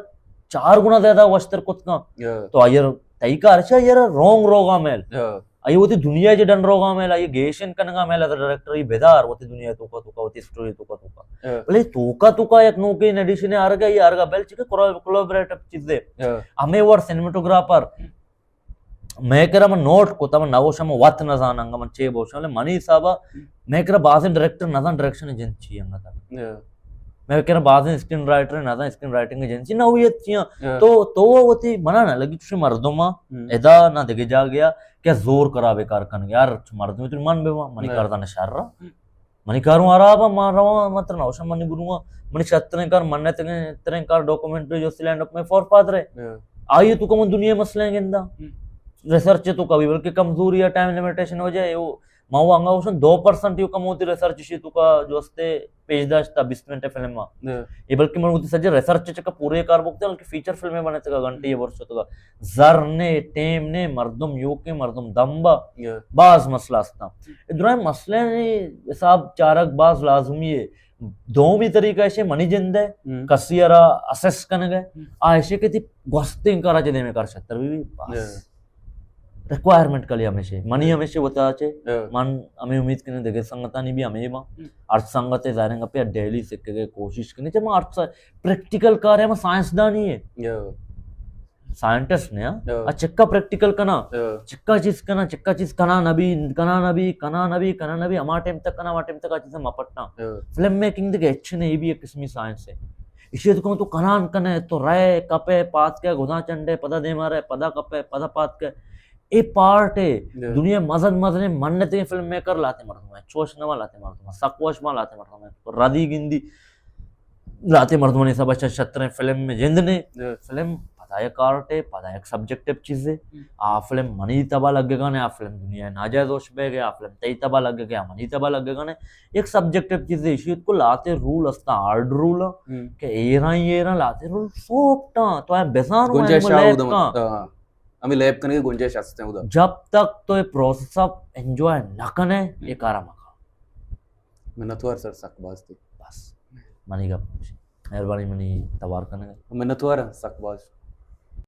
چار گنا زیادہ وشتر کت کا۔ ہاں۔ تو آئیر تئی کار چا یار رونگ روگا میل۔ ہاں۔ آئی وتی دنیا چہ ڈن روگا میل، آئی گیشن کنگا میل، از ڈائریکٹر ای بیدار وتی دنیا توکا توکا، وتی اسٹوری توکا توکا۔ ہاں۔ بلے توکا توکا یک نوکیں ایڈیشن آرگا، یہ آرگا بیل چکے کولابریٹو چیز دے۔ ہاں۔ ہمیں ور سینماٹوگرافر، میں کرا من نوٹ کو تا، من نوشم وت نہ زاننگا، من چے بوشم، بلے منی حسابا میں کرا بازیں ڈائریکٹر نہ زان ڈائریکشن جن چی انگا تا۔ ہاں۔ میں کرا بازیں اسکرین رائٹر نہ زان اسکرین رائٹنگ جن چی نہ ہوئی چیاں۔ ہاں۔ تو، تو وتی منا نہ لگی چوشیں مردم ہاں۔ ہم۔ ادا نہ دگہ جاگہ کہ زور کرا بے کار کنگے۔ یار، چو مردم تو من بے، منی ہاں۔ کار دانے شر را۔ ہم۔ منی کاروں آرا با، ما رواں، ما ترا نوشم منی گروہ، منی شتریں کار، من تریں، تریں کار ڈاکومنٹری جو سلینڈ میں فور فادر ہے۔ ہاں۔ آئیے تو کم دنیا مسئلے گندا۔ ہم۔ ریسرچ تو کبھی بلکہ کمزوری یا ٹائم لمیٹیشن وجہ ہے، وہ ما وہ انگا اوشن دو پرسنٹ یو کم ہوتی ریسرچ شی تو کا جو استے پیش داشت تا بیست منٹ فلم ما۔ ہاں۔ یہ بلکہ من ہوتی سجے ریسرچ چکا پورے کار بکتے، بلکہ فیچر فلم بنے تکا گھنٹے یہ برس تکا۔ زر نے، ٹیم نے، مردم یوکے، مردم دمبا۔ ہاں۔ باز مسئلہ استا۔ درائیں مسئلہ نے حساب چارگ باز لازمی ہے۔ دومی طریقہ ایشے منی جند ہے، ہم۔ کسی را اسیس کنگ ہے۔ ہم۔ آ ایشے کہ تی گوستیں کارا چہ دیمے کار شتر بھی، بھی بس۔ ہاں۔ ریکوائرمنٹ کلی ہمیشے۔ منی ہمیشے وتا چے۔ ہاں۔ من ہمیں امید کرنے دگہ سنگتانی بھی ہمیں با۔ ہم۔ ہر سنگت ظاہر ہے پہ ڈیلی سکے کے کوشش کرنی چاہیے۔ ہر سا-، پریکٹیکل کار ہے، ہم سائنسدانی ہے۔ ہاں۔ سائنٹسٹ نے، ہاں؟ ہاں۔ آ چکا پریکٹیکل کنا۔ ہاں۔ چکا چیز کنا، چکا چیز کنا نبی، کنا نبی، کنا نبی، کنا نبی، ہما ٹائم تک کنا، ہما ٹائم تک آ چیزیں مپٹنا۔ ہاں۔ فلم میکنگ دگہ اچھے نے، یہ بھی ایک قسمی سائنس ہے۔ اسی تو کہوں تو کنان کنے، تو رئے، کپے، پات کے، گداں چنڈے، پدا دیما رئے، پدا کپے، پدا پات کے۔ اے پارٹ ہے۔ جی۔ دنیا مزن مزن منتیں فلم میکر لاتے مردم ہیں، چوش نوا لاتے مردم ہیں، سک وش ما لاتے مردم ہیں، ردی گندی لاتے مردم نے سب اچھا شتریں فلم میں جند نے۔ جی۔ فلم پدا یک آرٹ ہے، پدا یک سبجیکٹیو چیز ہے۔ ہم۔ آ فلم منی تبا لگے گا نے، آ فلم دنیا ناجائز وش بے گیا، آ فلم تئی تبا لگے گیا، منی تبا لگے گا نے۔ یک سبجیکٹیو چیز ہے، اسی کو لاتے رول استا، ہارڈ رول، ہم۔ کہ ایران، ایران لاتے رول سوپٹاں، تو اے بزان گنجائش ہم آ لیب اودا کا۔ ہاں۔ ہمیں لیب کرنے کی گنجائش ہستے ہیں ادا۔ جب تک تو یہ پروسیس آپ انجوائے نہ کنے، ہم۔ یہ کارا مکا۔ منتوار سر، سک باز تھی۔ بس۔ منی گپ۔ مہربانی منی توار کرنے۔ منتوار سک باز۔